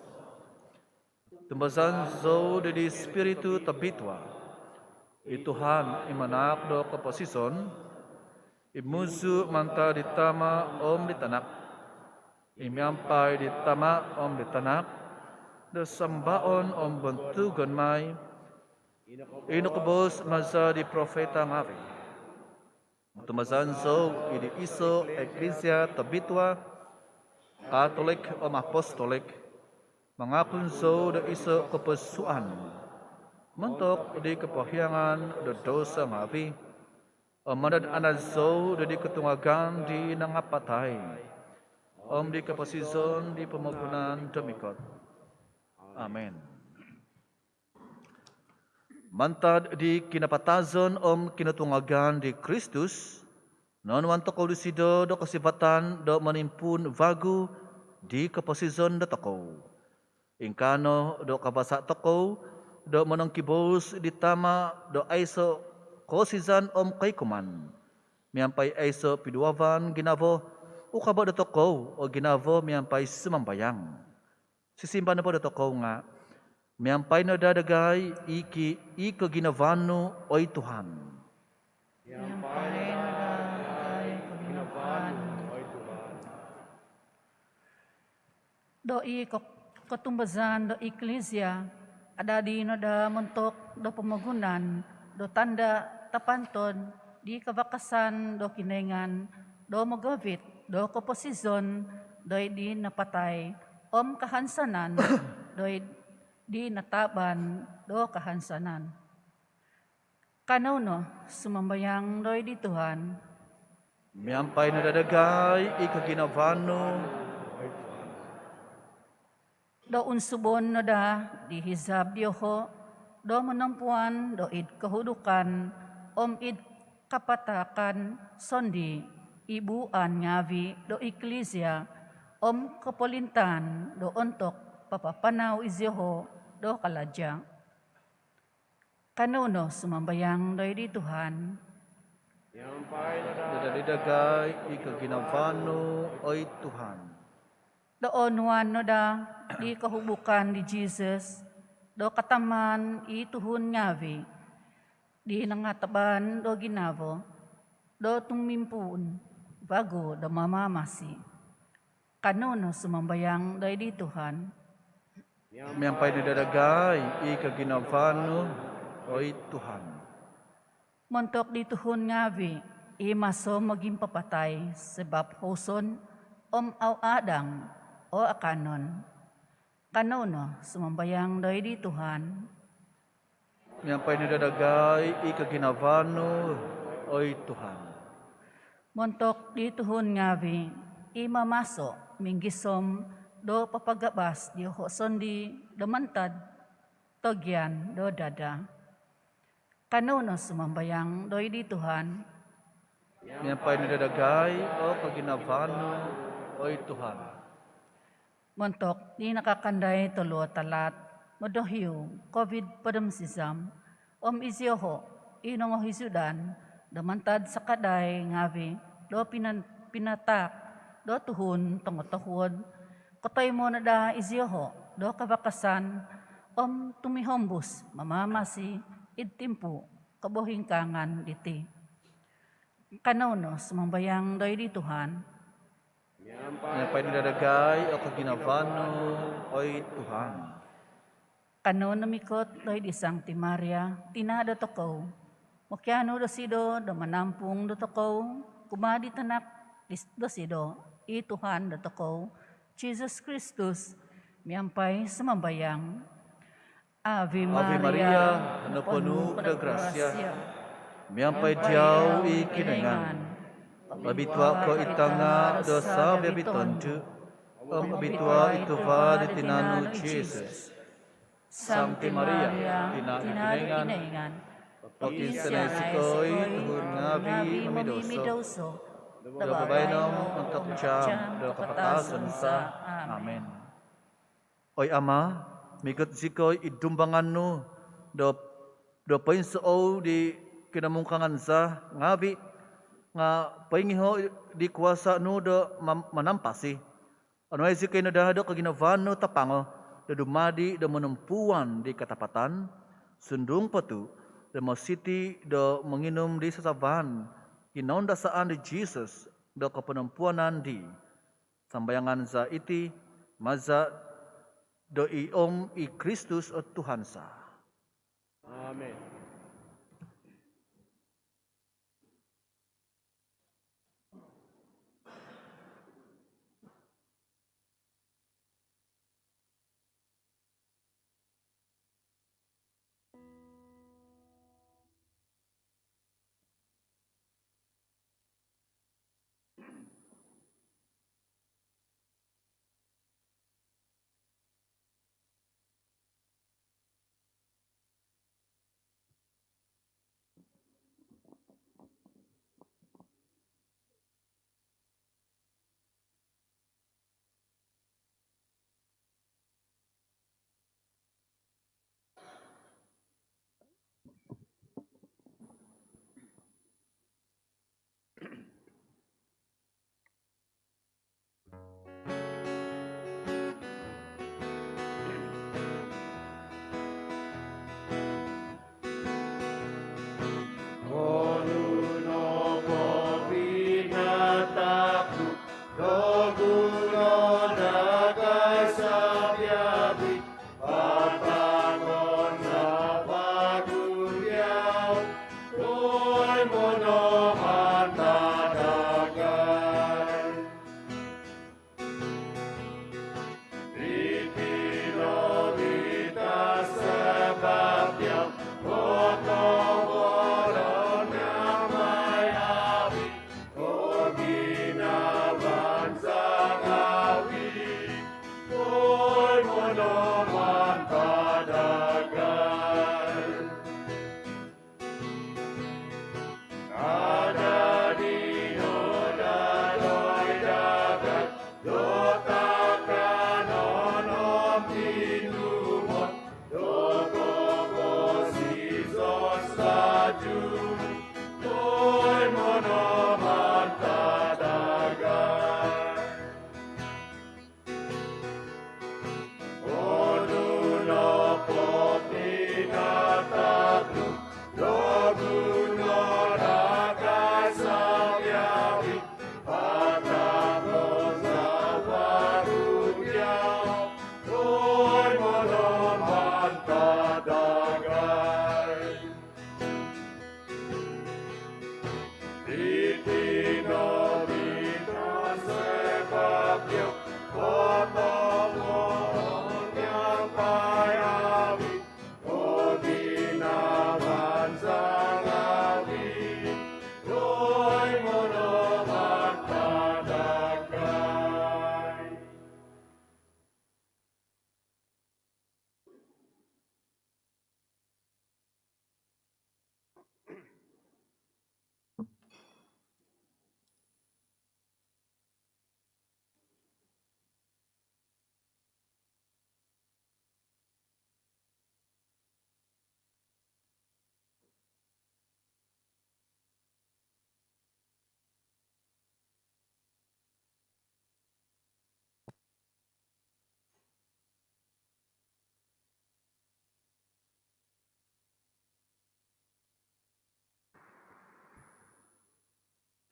Tumbazaan zou di Spiritu Tobitua, i Tuhan i manahak do koposizon, i muzu' mantad di Tama' om di Tanak, i miampai di Tama' om di Tanak do sambaon om bontugon mai, i nokobos maza' di profeta ngaavi'. Tumbazaan zou id di iso' iklisia tobitua, katolik om apostolik. Mangakun zou do iso' koposuan montok di kopohiangan do douso ngaavi'. Om mandad-andad zou do id di kotungagan di nangapatai, om di koposizon di pomogunan do mikot. Amin. Mantad di kinapatazon om kinotungagan di Kristus, noonuan tokou disido do kosivatan do monimpuun vagu di koposizon dotokou. Ingkaa no do kabasa' tokou do monongkiboos di Tama' do aiso' koosizan om koikuman, miampai aiso' piduavan ginavo ukabo' dotokou o ginavo miampai sumambayang. Sisimbar nopo dotokou nga', miampai no daa dagai i ki-, i koginavaan nu, oi Tuhan. Miampai no daa dagai i koginavaan nu, oi Tuhan. Do i ko-, kotumbazaan do iklisia adadi no daa montok do pomogunan do tanda' tapantod di kavakasan do Kinoingan do mogovit do koposizon doid di napatai om kahansanan doid di nataaban do kahansanan. Kanou no sumambayang doid di Tuhan. Miampai no daa dagai i koginavaan nu. Do unsubon no daa di hizab dioho' do monompuan do id kohudukan om id kapatahakan sondii' i buuan ngaavi' do iklisia om kopolintaan do ontok papapanau izioho' do kalaja'. Kanou no sumambayang doid di Tuhan. Miampai no daa dagai i koginavaan nu, oi Tuhan. Do onuan no daa I kohubukan di Jisus do katamaan i tuhun ngaavi' di nangataban do ginavo do tumimpuun vagu do mamamasi. Kanou no sumambayang doid di Tuhan. Miampai no daa dagai i koginavaan nu, oi Tuhan. Montok di tuhun ngaavi' i maso mogimpapatai sabap houson om au aadang o akanon. Kanou no sumambayang doid di Tuhan. Miampai no daa dagai i koginavaan nu, oi Tuhan. Montok di tuhun ngaavi' i mamaso minggisom do papagabas dioho' sondii' do mantad togian do dada. Kanou no sumambayang doid di Tuhan. Miampai no daa dagai o koginavaan nu, oi Tuhan. Montok di nakakandai toluo talaat modohiu COVID hopod om sizam om izioho' i nongohizudan do mantad sakadai ngaavi' do pinan- pinataak do tuhun tongotohuod, kotoimo no daa izioho' do kavakasan om tumihombus mamamasi id timpu kobohingkaangan diti. Kanou no sumambayang doid di Tuhan. Miampai no daa dagai o koginavaan nu, oi Tuhan. Kanou no mikot doid di Sangti Maria, tina' dotokou. Mokianu dosido do manampung dotokou kumaa di tanak dis- dosido, i Tuhan dotokou, Jisus Kristus, miampai sumambayang. Ave Maria, noponu ko do grasia, miampai diau i Kinoingan. Obitua ko id tanga' do savi-avi' tondu', om obitua i tuva' di tinan nu Jisus. Sangti Maria, tina' di Kinoingan, pokiinsianai zikoi tuhun ngaavi' momimidouso, do baino om ontok jaam do kapatazon za. Amin. Oi Ama, mikot zikoi id dumbangan nu do, do poinsoou di kinomungkangan za ngaavi', nga' poingiho' di kuasa' nu do mam- manampasi. Onuai zikoi no daa do koginavaan nu tapango do dumadi' do monompuan di katapatan, sundung po tu' do mositi' do monginum di sasavaan kinoundasaan di Jisus do koponompuanan di. Sambayangan za iti maza' do i om i Kristus o Tuhan za. Amin.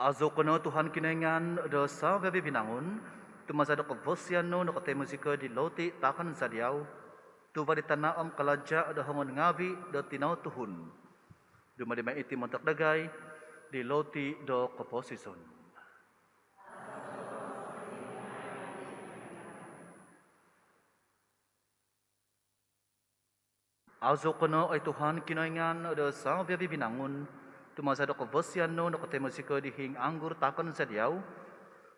Azou ko no Tuhan Kinoingan do savi-avi binangun, tu maza do kavasian nu nokotoimo zikoi di loti taakanon za diau, tuva' di tana' om kalaja' do hongon ngaavi' do tinau tuhun. Dumadi mai iti montok dagai di loti do koposizon. Azou ko no oi Tuhan Kinoingan do savi-avi binangun, tu maza do kavasian nu nokotoimo zikoi di hiing anggur taakanon za diau,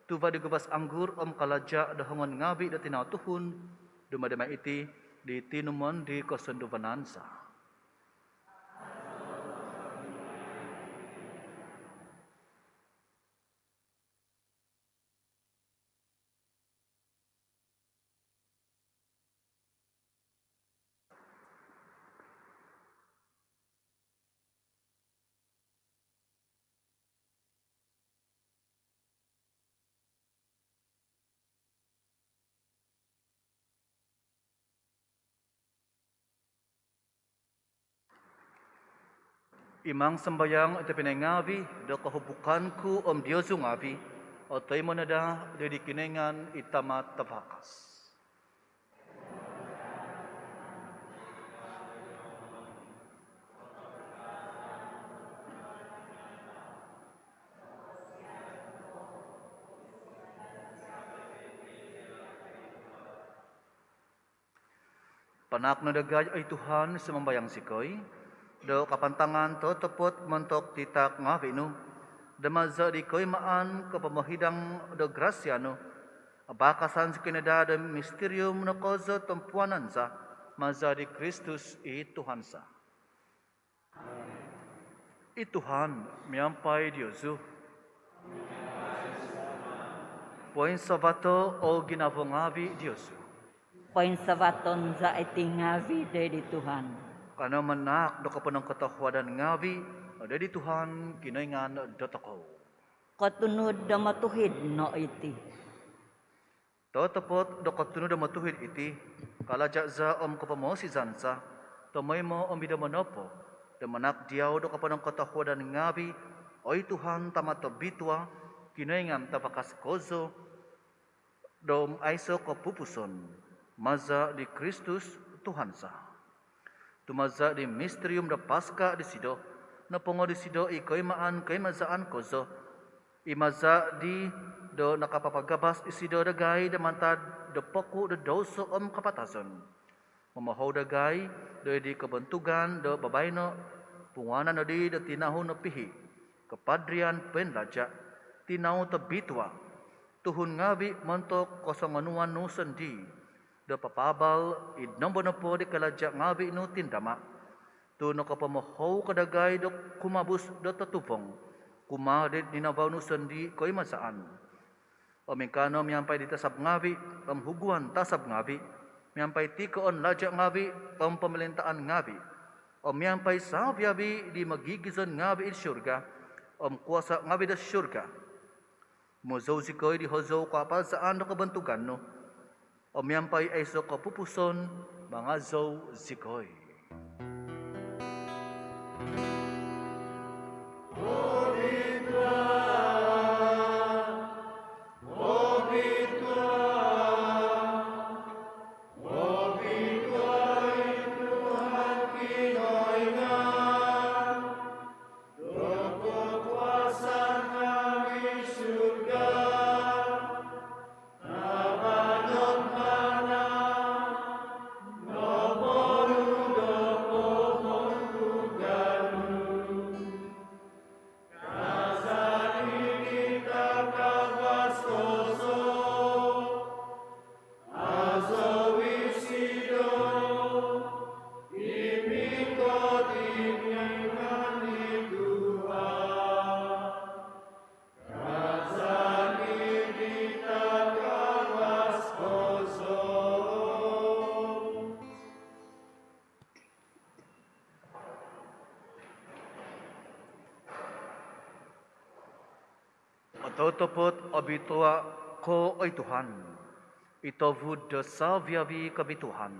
tuva' di guvas anggur om kalaja' do hongon ngaavi' do tinau tuhun. Dumadi mai iti di tinumon di kosunduvanan za. Imang sambayang i tobpinai ngaavi' do kohubukan ku om diozu ngaavi' otoimo no daa di Kinoingan i Tama' Tavakas. Panaak no dagai oi Tuhan, sumambayang zikoi, do kapantangan totopot montok di taak ngaavi' nu, do maza di koimaan kopomohidang do grasia nu, abakasan zikoi no daa do mistirium no kozo tompuanan za, maza di Kristus i Tuhan za. I Tuhan miampai diozu. Poinsavato' o ginavo ngaavi' diozu. Poinsavaton za iti ngaavi' doid di Tuhan. Kanou manaak do koponongkotohuadan ngaavi' doid di Tuhan Kinoingan dotokou. Kotunud om otuhid no iti. Totopot do kotunud om otuhid iti, kalaja' za om kopomoosizan za, tomoimo om id nombo nopo, do manaak diau do koponongkotohuadan ngaavi', oi Tuhan, Tama' tobitua, Kinoingan tavakas kozo, do aiso' kopupuson, maza di Kristus Tuhan za. Tu maza di mistirium do Paska disido, nopongo disido i koimaan koimazaan kozo, i maza di do nakapapagabas isido dagai do mantad do poku' do douso om kapatazon, momohou dagai do id di kobontugan do babaino', punguanan nodi do tinahun nopihi', kapadrian poinlaja', tinau tobitua, tuhun ngaavi' montok kosongonuan nu sondii', do papaabal id nombo nopo di kalaja' ngaavi' nu tindama', tu nokopomohou ko dagai do kumabus do totuvong kumaa di ninavau nu sondii' koimazaan. Om ingkaa no miampai di tasab ngaavi' om huguan tasab ngaavi', miampai tikoon laja' ngaavi' om pomolintaan ngaavi', om miampai savi-avi di mogigizon ngaavi' id surga om kuasa' ngaavi' do surga, mozou zikoi di hozou kapazaan do kobontugan nu, om miampai aiso' kopupuson mangazou zikoi. Ototopot obitua' ko, oi Tuhan, i tovud do savi-avi kobituaan.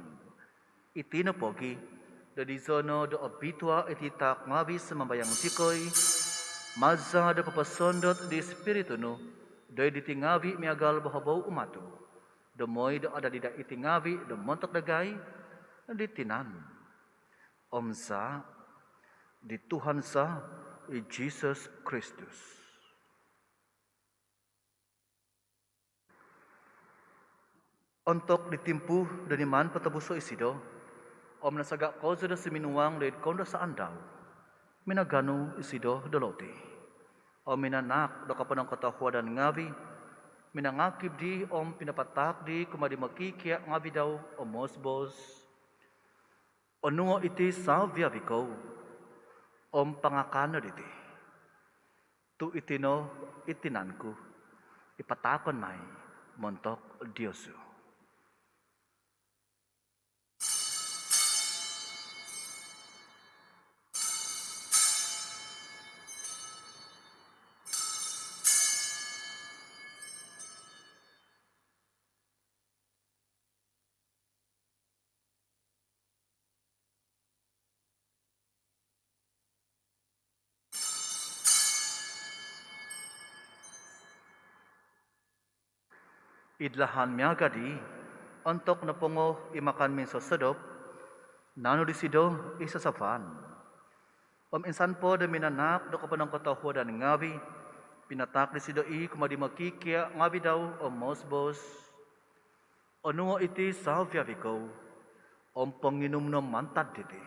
Iti nopogi', do dizo no do obitua' iti taak ngaavi', sumambayang zikoi, Maza do poposondot di Spiritu nu doid diti ngaavi' miagal bohobou umatu', do moi do adadi daa iti ngaavi' do montok dagai di tinan om zaa' di Tuhan za i Jisus Kristus. Ontok di timpu do niman potobuso' isido, om nasaga' kozo do suminuang doid koundasaan dau, minaganu isido do loti, om minanaak do koponongkotohuadan ngaavi', minangakib dii om pinapataak dii kumaa di mokikia' ngaavi' dau, om moos-boos: Onuo' iti savi-avi kou, om pangakan no diti, tu' iti no i tinan ku i pataakon mai montok diozu. Id lahan miaga' dii, ontok nopongo i makan minsosodop, naanu disido i sasavan, om insan po do minanaak do koponongkotohuadan ngaavi', pinataak disido i kumaa di mokikia' ngaavi' dau, om moos-boos: Onuo' iti savi-avi kou, om ponginum no mantad diti,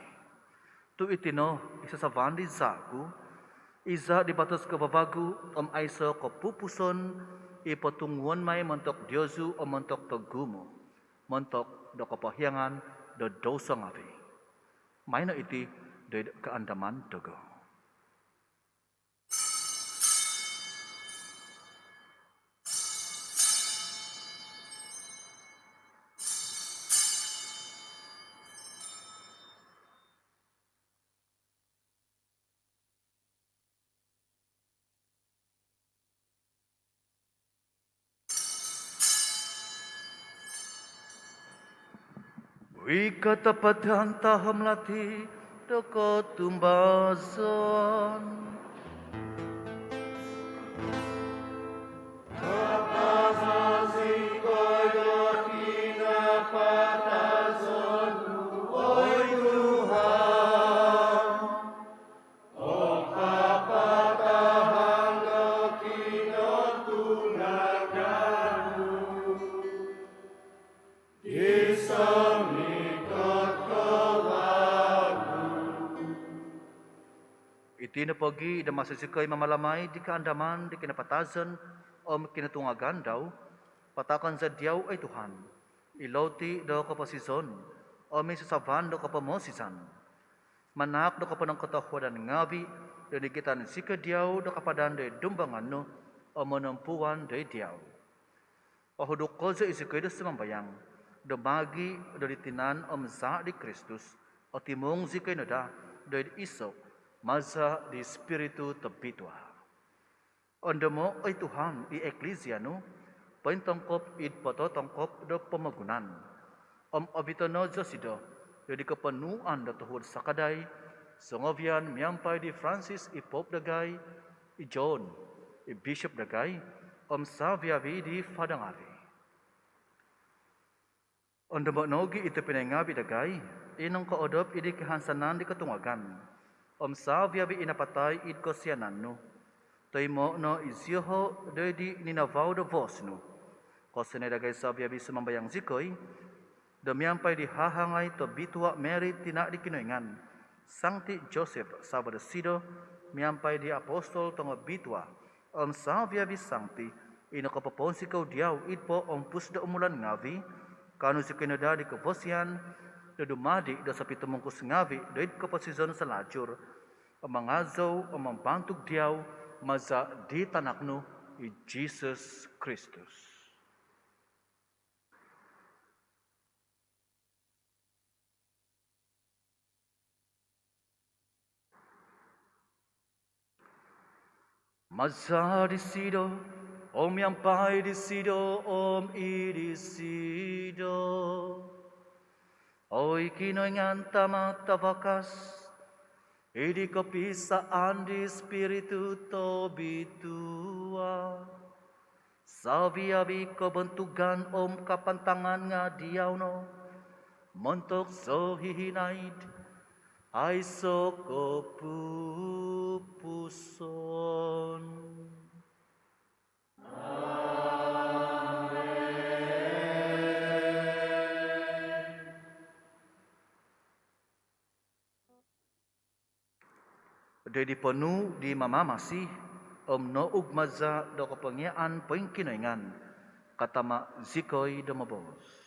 tu' iti no i sasavan di zaa' ku, i zaa' di batos kavavagu om aiso' kopupuson, i potunguon mai montok diozu om montok togumu', montok do kopohiangan do douso ngaavi'. Maino iti doid kaandaman dogo. Wi katapatan taham lati do kotumbazaan. Kapatazikoi do kinapatazon, oi Tuhan. Om papatahan do kinotungagan nu gisom mikot ko wagu. Iti nopogi' do maso zikoi mamalamai di kaandaman di kinapatazon om kinotungagan dau, pataakon za diau, oi Tuhan, i loti do koposizon om i sasavan do kopomosizan. Manaak do koponongkotohuadan ngaavi' do nigitan zikoi diau do kapadan doid dumbangan nu om monompuan doid diau. Ohuduk kozo i zikoi do sumambayang do maagi' do di tinan om zaa' di Kristus, otimung zikoi no daa doid iso' maza' di Spiritu Tobitua. Ondomo', oi Tuhan, i Eklisia nu pointongkop id pototongkop do pomogunan, om ovito' no zosido doid koponuan do tohuod sakadai songovian miampai di Francis i Pope dagai, i John i Bishop dagai, om savi-avi di fada ngaavi'. Ondomo' nogi' i tobpinai ngaavi' dagai i nongkoodop id di kahansanan di kotungagan, om savi-avi i napatai id kosianan nu. Toimo' no i zioho' doid di ninavau do voos nu. Kosianai dagai savi-avi, sumambayang zikoi, do miampai di hahangai tobitua' Mary tina' di Kinoingan, Sangti Joseph savo' dosido, miampai di apostol tongobitua', om savi-avi sangti i nokopoponsikou diau id poompus do umulan ngaavi', kaanu zikoi no daa di kovosian do dumadi' do sopitumungkus ngaavi' doid koposizon salajur, om mangazou om mambantug diau maza' di Tanak nu i Jisus Kristus. Maza' disido, om miampai disido, om id disido, oi Kinoingan Tama' Tavakas, Id kopiisaan di Spiritu Tobitua, savi-avi kobontugan om kapantangan nga diau no, montok sohihinaid aiso kopupuson. Doid ponuu di Mamamasi om nougmaza do kopongiaan poingkinoingan, katama zikoi do moboos.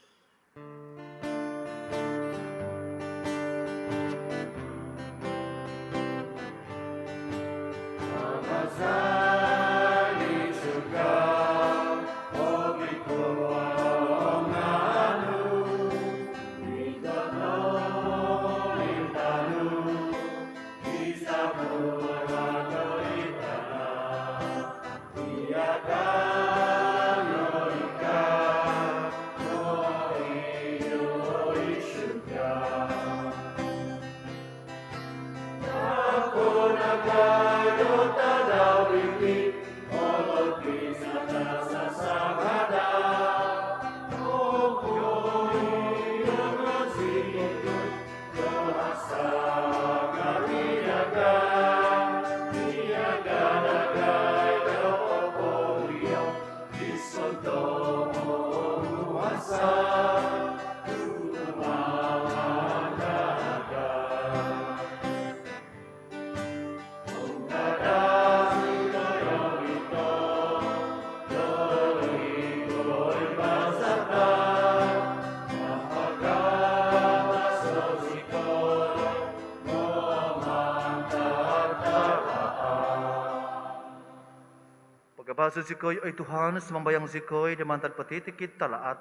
Pagabaso zikoi, oi Tuhan, sumambayang zikoi, do mantad potitikid talaat.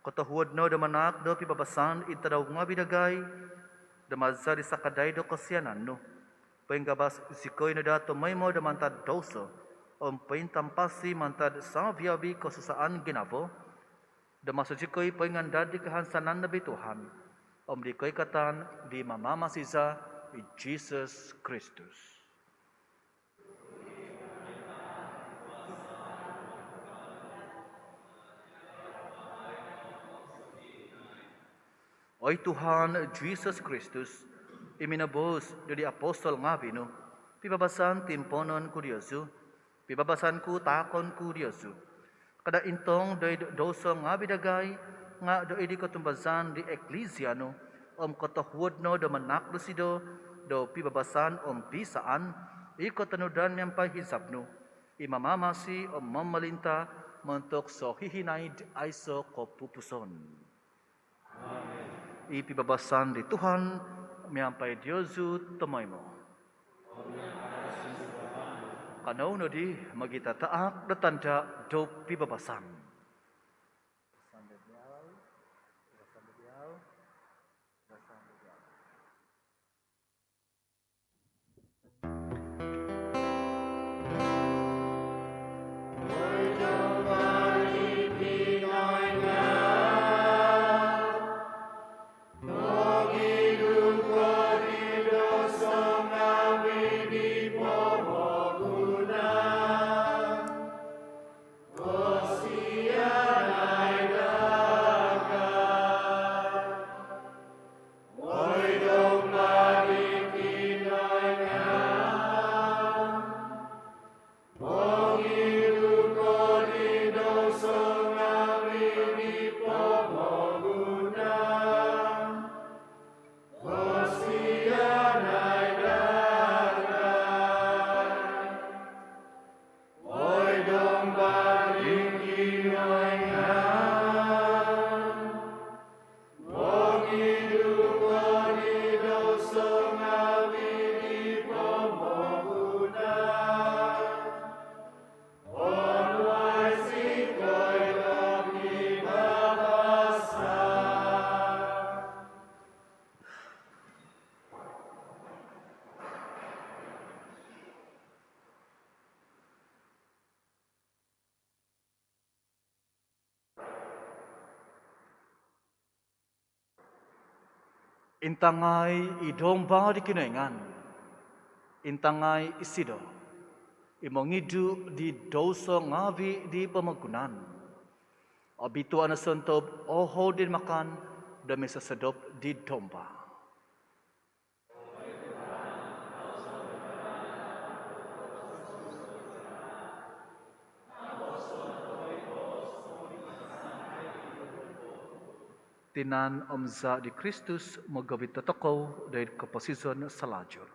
Kotohuod no do manaak do pibabasan id tadau ngaavi dagai, do maza di sakadai do kosianan nu, poinggabas zikoi no daa tomoimo do mantad douso om pointampasi mantad savi-avi kosusaan ginavo, do maso zikoi poingandad di kahansanan nobitua om di koikatan di Mamamasi za i Jesus Kristus. Oi Tuhan Jesus Kristus, i minoboos do di apostol ngaavi nu, pibabasan timpoonon ku diozu, pibabasan ku taakon ku diozu. Kada intong doid douso ngaavi dagai, nga doid di kotumbazaan di Eklisia nu, om kotohuod no do manaak dosido do pibabasan om piisaan i kotonudan miampai hizab nu, i mamamasi om momolinta montok sohihinaid aiso kopupuson. I pibabasan di Tuhan miampai diozu tomoimo. Kanou nodi mogitataak do tanda do pibabasan. Intangai i Domba di Kinoingan, Intangai isido i mongidu di douso ngaavi di pomogunan. Obitua no sontob ohou di makan do misosodop di domba. Tinan om zaa di Kristus mogovit dotokou doid koposizon salajur.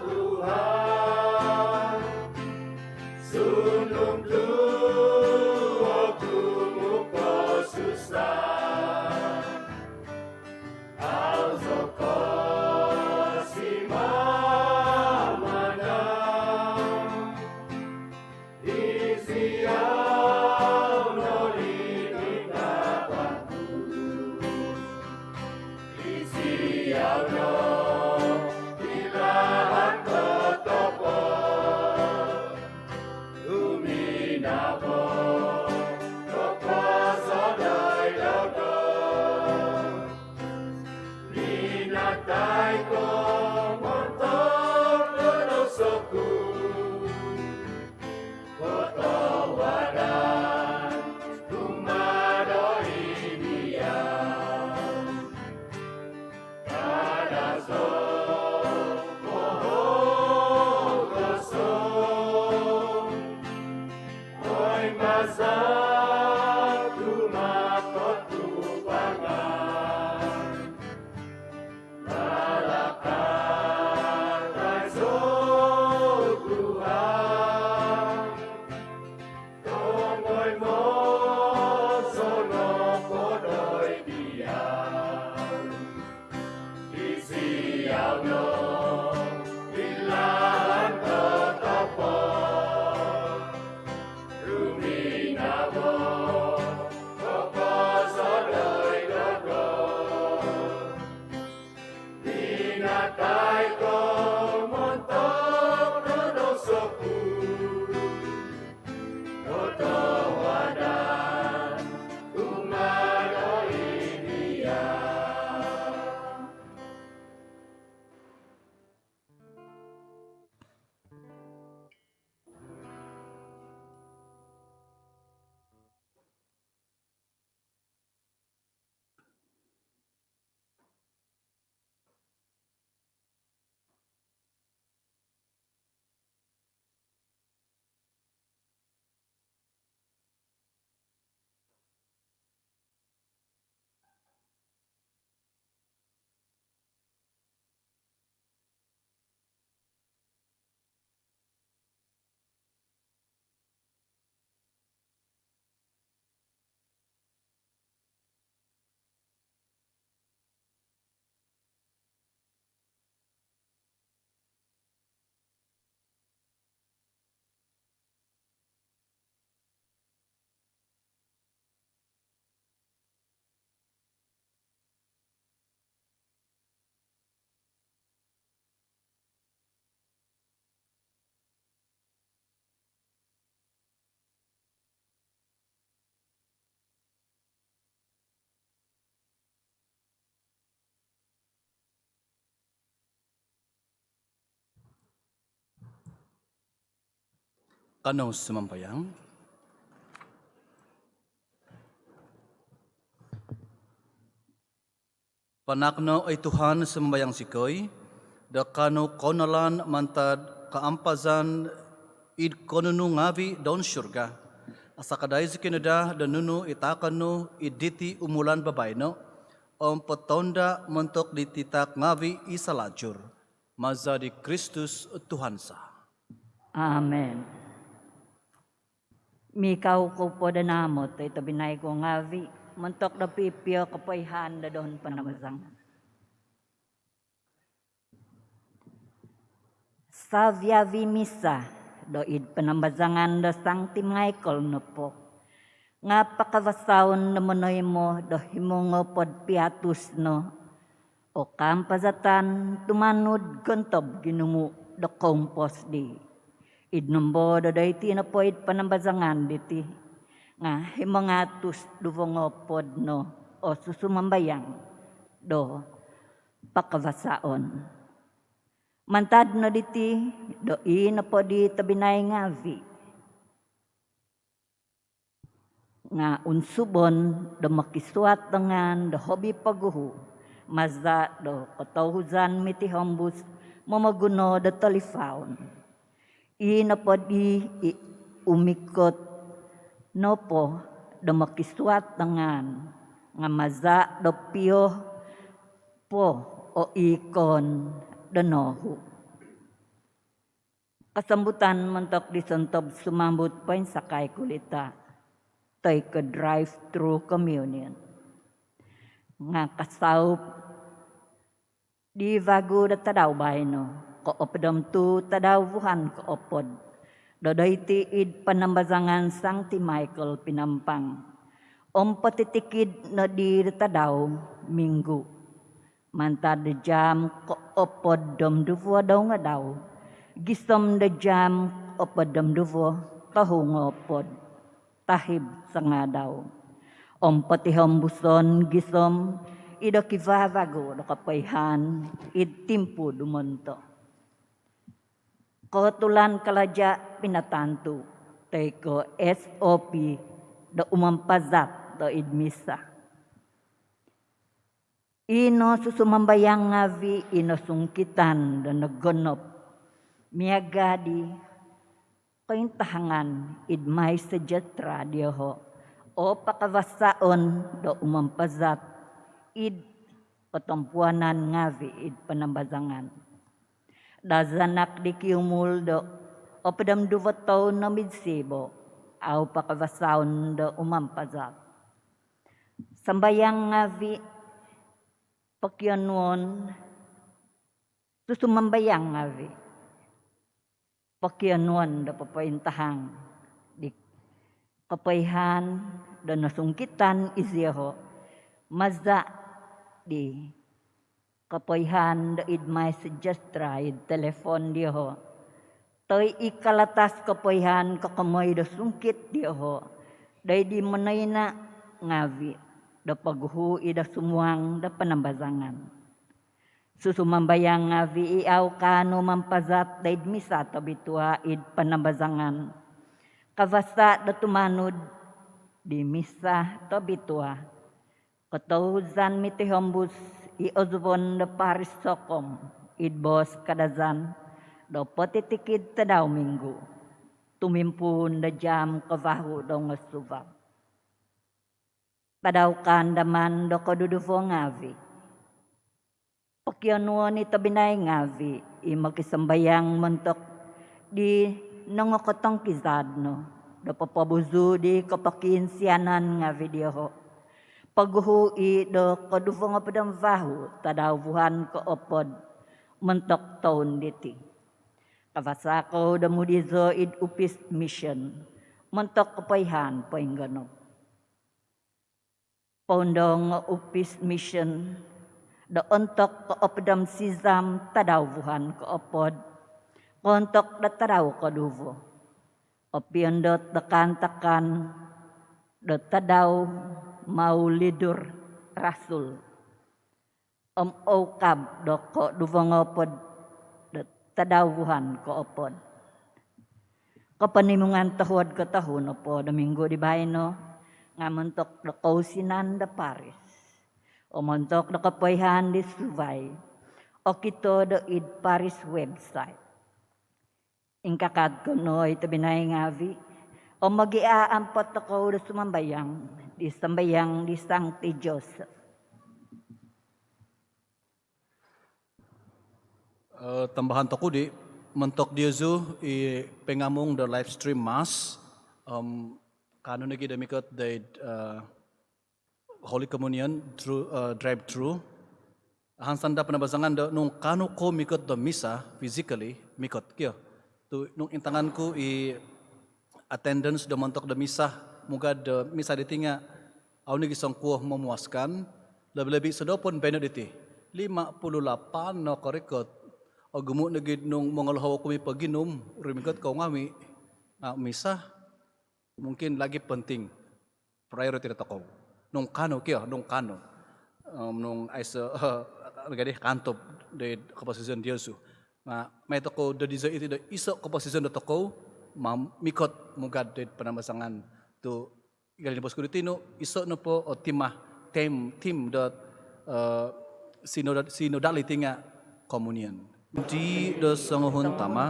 Tuhan, sundung tu oku muposusah, au zou Iau no i lahan totopot, tuminabo ko posodoi dogo. Minatai ko montok do douso ku, kotohuadan kumaa doid Diau. Kada zou kohongoson, oi maza ku ma kotupangan. Lalakatai zou Tuhan, tongoimo zou nopo doid Diau. Isiau no i lahan totopot, tuminabo ko posodoi dogo. Minatai ko montok do douso ku, kotohuadan kumaa doid Diau. Kanou sumambayang. Panaak no oi Tuhan, sumambayang zikoi, do kaanu kounalan mantad kaampazan id konunu ngaavi' doun surga. Asakadai zikoi no daa do nunu i taakon nu id diti umulan babaino, om potounda' montok diti taak ngaavi' i salajur. Maza di Kristus Tuhan za. Amen. Mikau kou po do naamot oi tobpinai ku ngaavi' montok do pipio kopoihaan do doun panambazangan. Savi-avi' misa do id panambazangan do Sangti Michael nopo nga' pakavasaon do monoimo do himo ngoopod piatus no o kaampazatan tumanud gontob ginumu' do koumpos di. Id nombo do doiti nopo id panambazangan diti nga' himo ngaatus duvo ngoopod no o susumambayang do pakavasaon. Mantad no diti do ii nopo di tobpinai ngaavi' nga' unsubon do mokisuat do ngaan do hobi poguhu maza' do kotouhuzan mitihombus momoguno do tolifaun. Ii nopo di i umikot nopo do mokisuat do ngaan nga' maza' do pio po o iikon do noohu'. Kasambutan montok di sontob sumambut poinsakai kulita' toi ko' drive-thru communion nga' kasaup di vagu do tadau baino, koopod om tuu tadau vuhan koopod do doiti id panambazangan Sangti Michael Pinampang om potitikid nodi do tadau minggu. mantad do jaam koopod om duvo do hungadau gisom do jaam koopod om duvo tohu ngoopod tahib sangadau, om potihombuson gisom i do kivavagu do kopoihaan id timpu dumonto. Kootulan kalaja pinatantu toi ko S O P do umampazat do id misa. I nosusumambayang ngaavi' i nosungkitan do nogonop miaga' di kointahangan id MySejahtera dioho' o pakavasaon do umampazat id kotompuanan ngaavi' id panambazangan. Dazanak di kiumul do opod om duvo toun om id siibo au pakavasaon do umampazat. Sambayang ngaavi', pokionuon, susumambayang ngaavi', pokionuon do popointahang di kopoihaan do nosungkitan izioho' maza' di kopoihaan do id MySejahtera id telefon dioho' toi i kalatas kopoihaan kokomoi do sungkit dioho' do id di monoina' ngaavi' do poguhu' i do sumuang do panambazangan. Susumambayang ngaavi' i au kaanu mampazat do id misa tobitua id panambazangan kavasa' do tumanud di misa tobitua kotouzan mitihombus i ozubon do paris sokom id boos Kadazan do potitikid tadau minggu tumimpuun do jaam kovahu' do ngosuvab. Tadau kaandaman do koduduvo ngaavi', pokionuon i tobpinai ngaavi' i mokisambayang montok di nongokotongkizad no do popobuzu' di kopokiinsianan ngaavi' dioho'. Poguhu' i do koduvo ngopod om vahu' tadau vuhan koopod montok toun diti. Kavasa' kou do mudizo id upis mision montok kopoihaan poinggonop. Poundong o upis mision do ontok koopod om sizam tadau vuhan koopod koontok do tadau koduvo. Opiondot do kaantakan do tadau Maulidur Rasul om oukab do koduvo ngoopod do tadau vuhan koopod. Koponimungan tohuod kotohu nopo do minggu di baino nga' montok do kousinan do paris om montok do kopoihaan di suvai, okito do id paris website. Ingkakat kou no i tobpinai ngaavi' om mogiaampot tokou do sumambayang di sambayang di Sangti Joseph. Eh, tambahan toku di, montok diozu i poingamung do live stream mass, om kaanu nogi do mikot doid, eh, Holy Communion through, eh, drive through. Hansan do panambazangan do nung kaanu kou mikot do misa physically, mikot kio. Tu nung intangan ku i attendance do montok do misa, mugad do misa diti nga' au nogi songkuo memuaskan, lobi-lobi sodopon baino diti. Lima puluh lapan no korikot. Ogumu' nogi nung mongolohou oku mipoginum, rumikot kou ngaavi'. Nga' misa mungkin lagi penting. Priority do tokou. Nung kaanu kio, nung kaanu. Om nung aiso, eh, gadi kaantob doid koposizon diozu. Nga' mai tokou do dizo iti do iso koposizon do tokou, mam-, mikot mugad doid panambazangan tu igali nopo sukuru tinu, iso nopo o timah, theme, theme do, eh, sinodal-, sinodality nga' communion. Di do songuhun tama,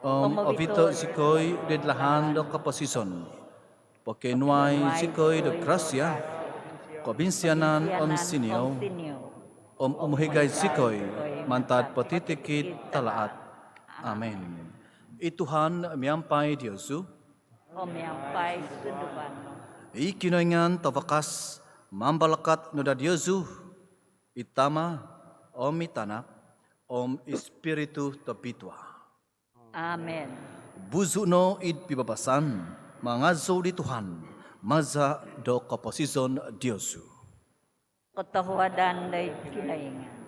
om ovito' zikoi doid lahan do koposizon. Pokionuai zikoi do grasia, kobinsianan om siniou, om umohigai zikoi mantad potitikid talaat. Amin. I Tuhan miampai diozu. Om miampai sunduan nu. I Kinoingan Tavakas mambalakat no daa diozu, i Tama, om i Tanak, om Ispiritu Tobitua. Amin. Buzu' no id pibabasan, mangazou di Tuhan, maza' do koposizon diozu. kotohuadan doid Kinoingan.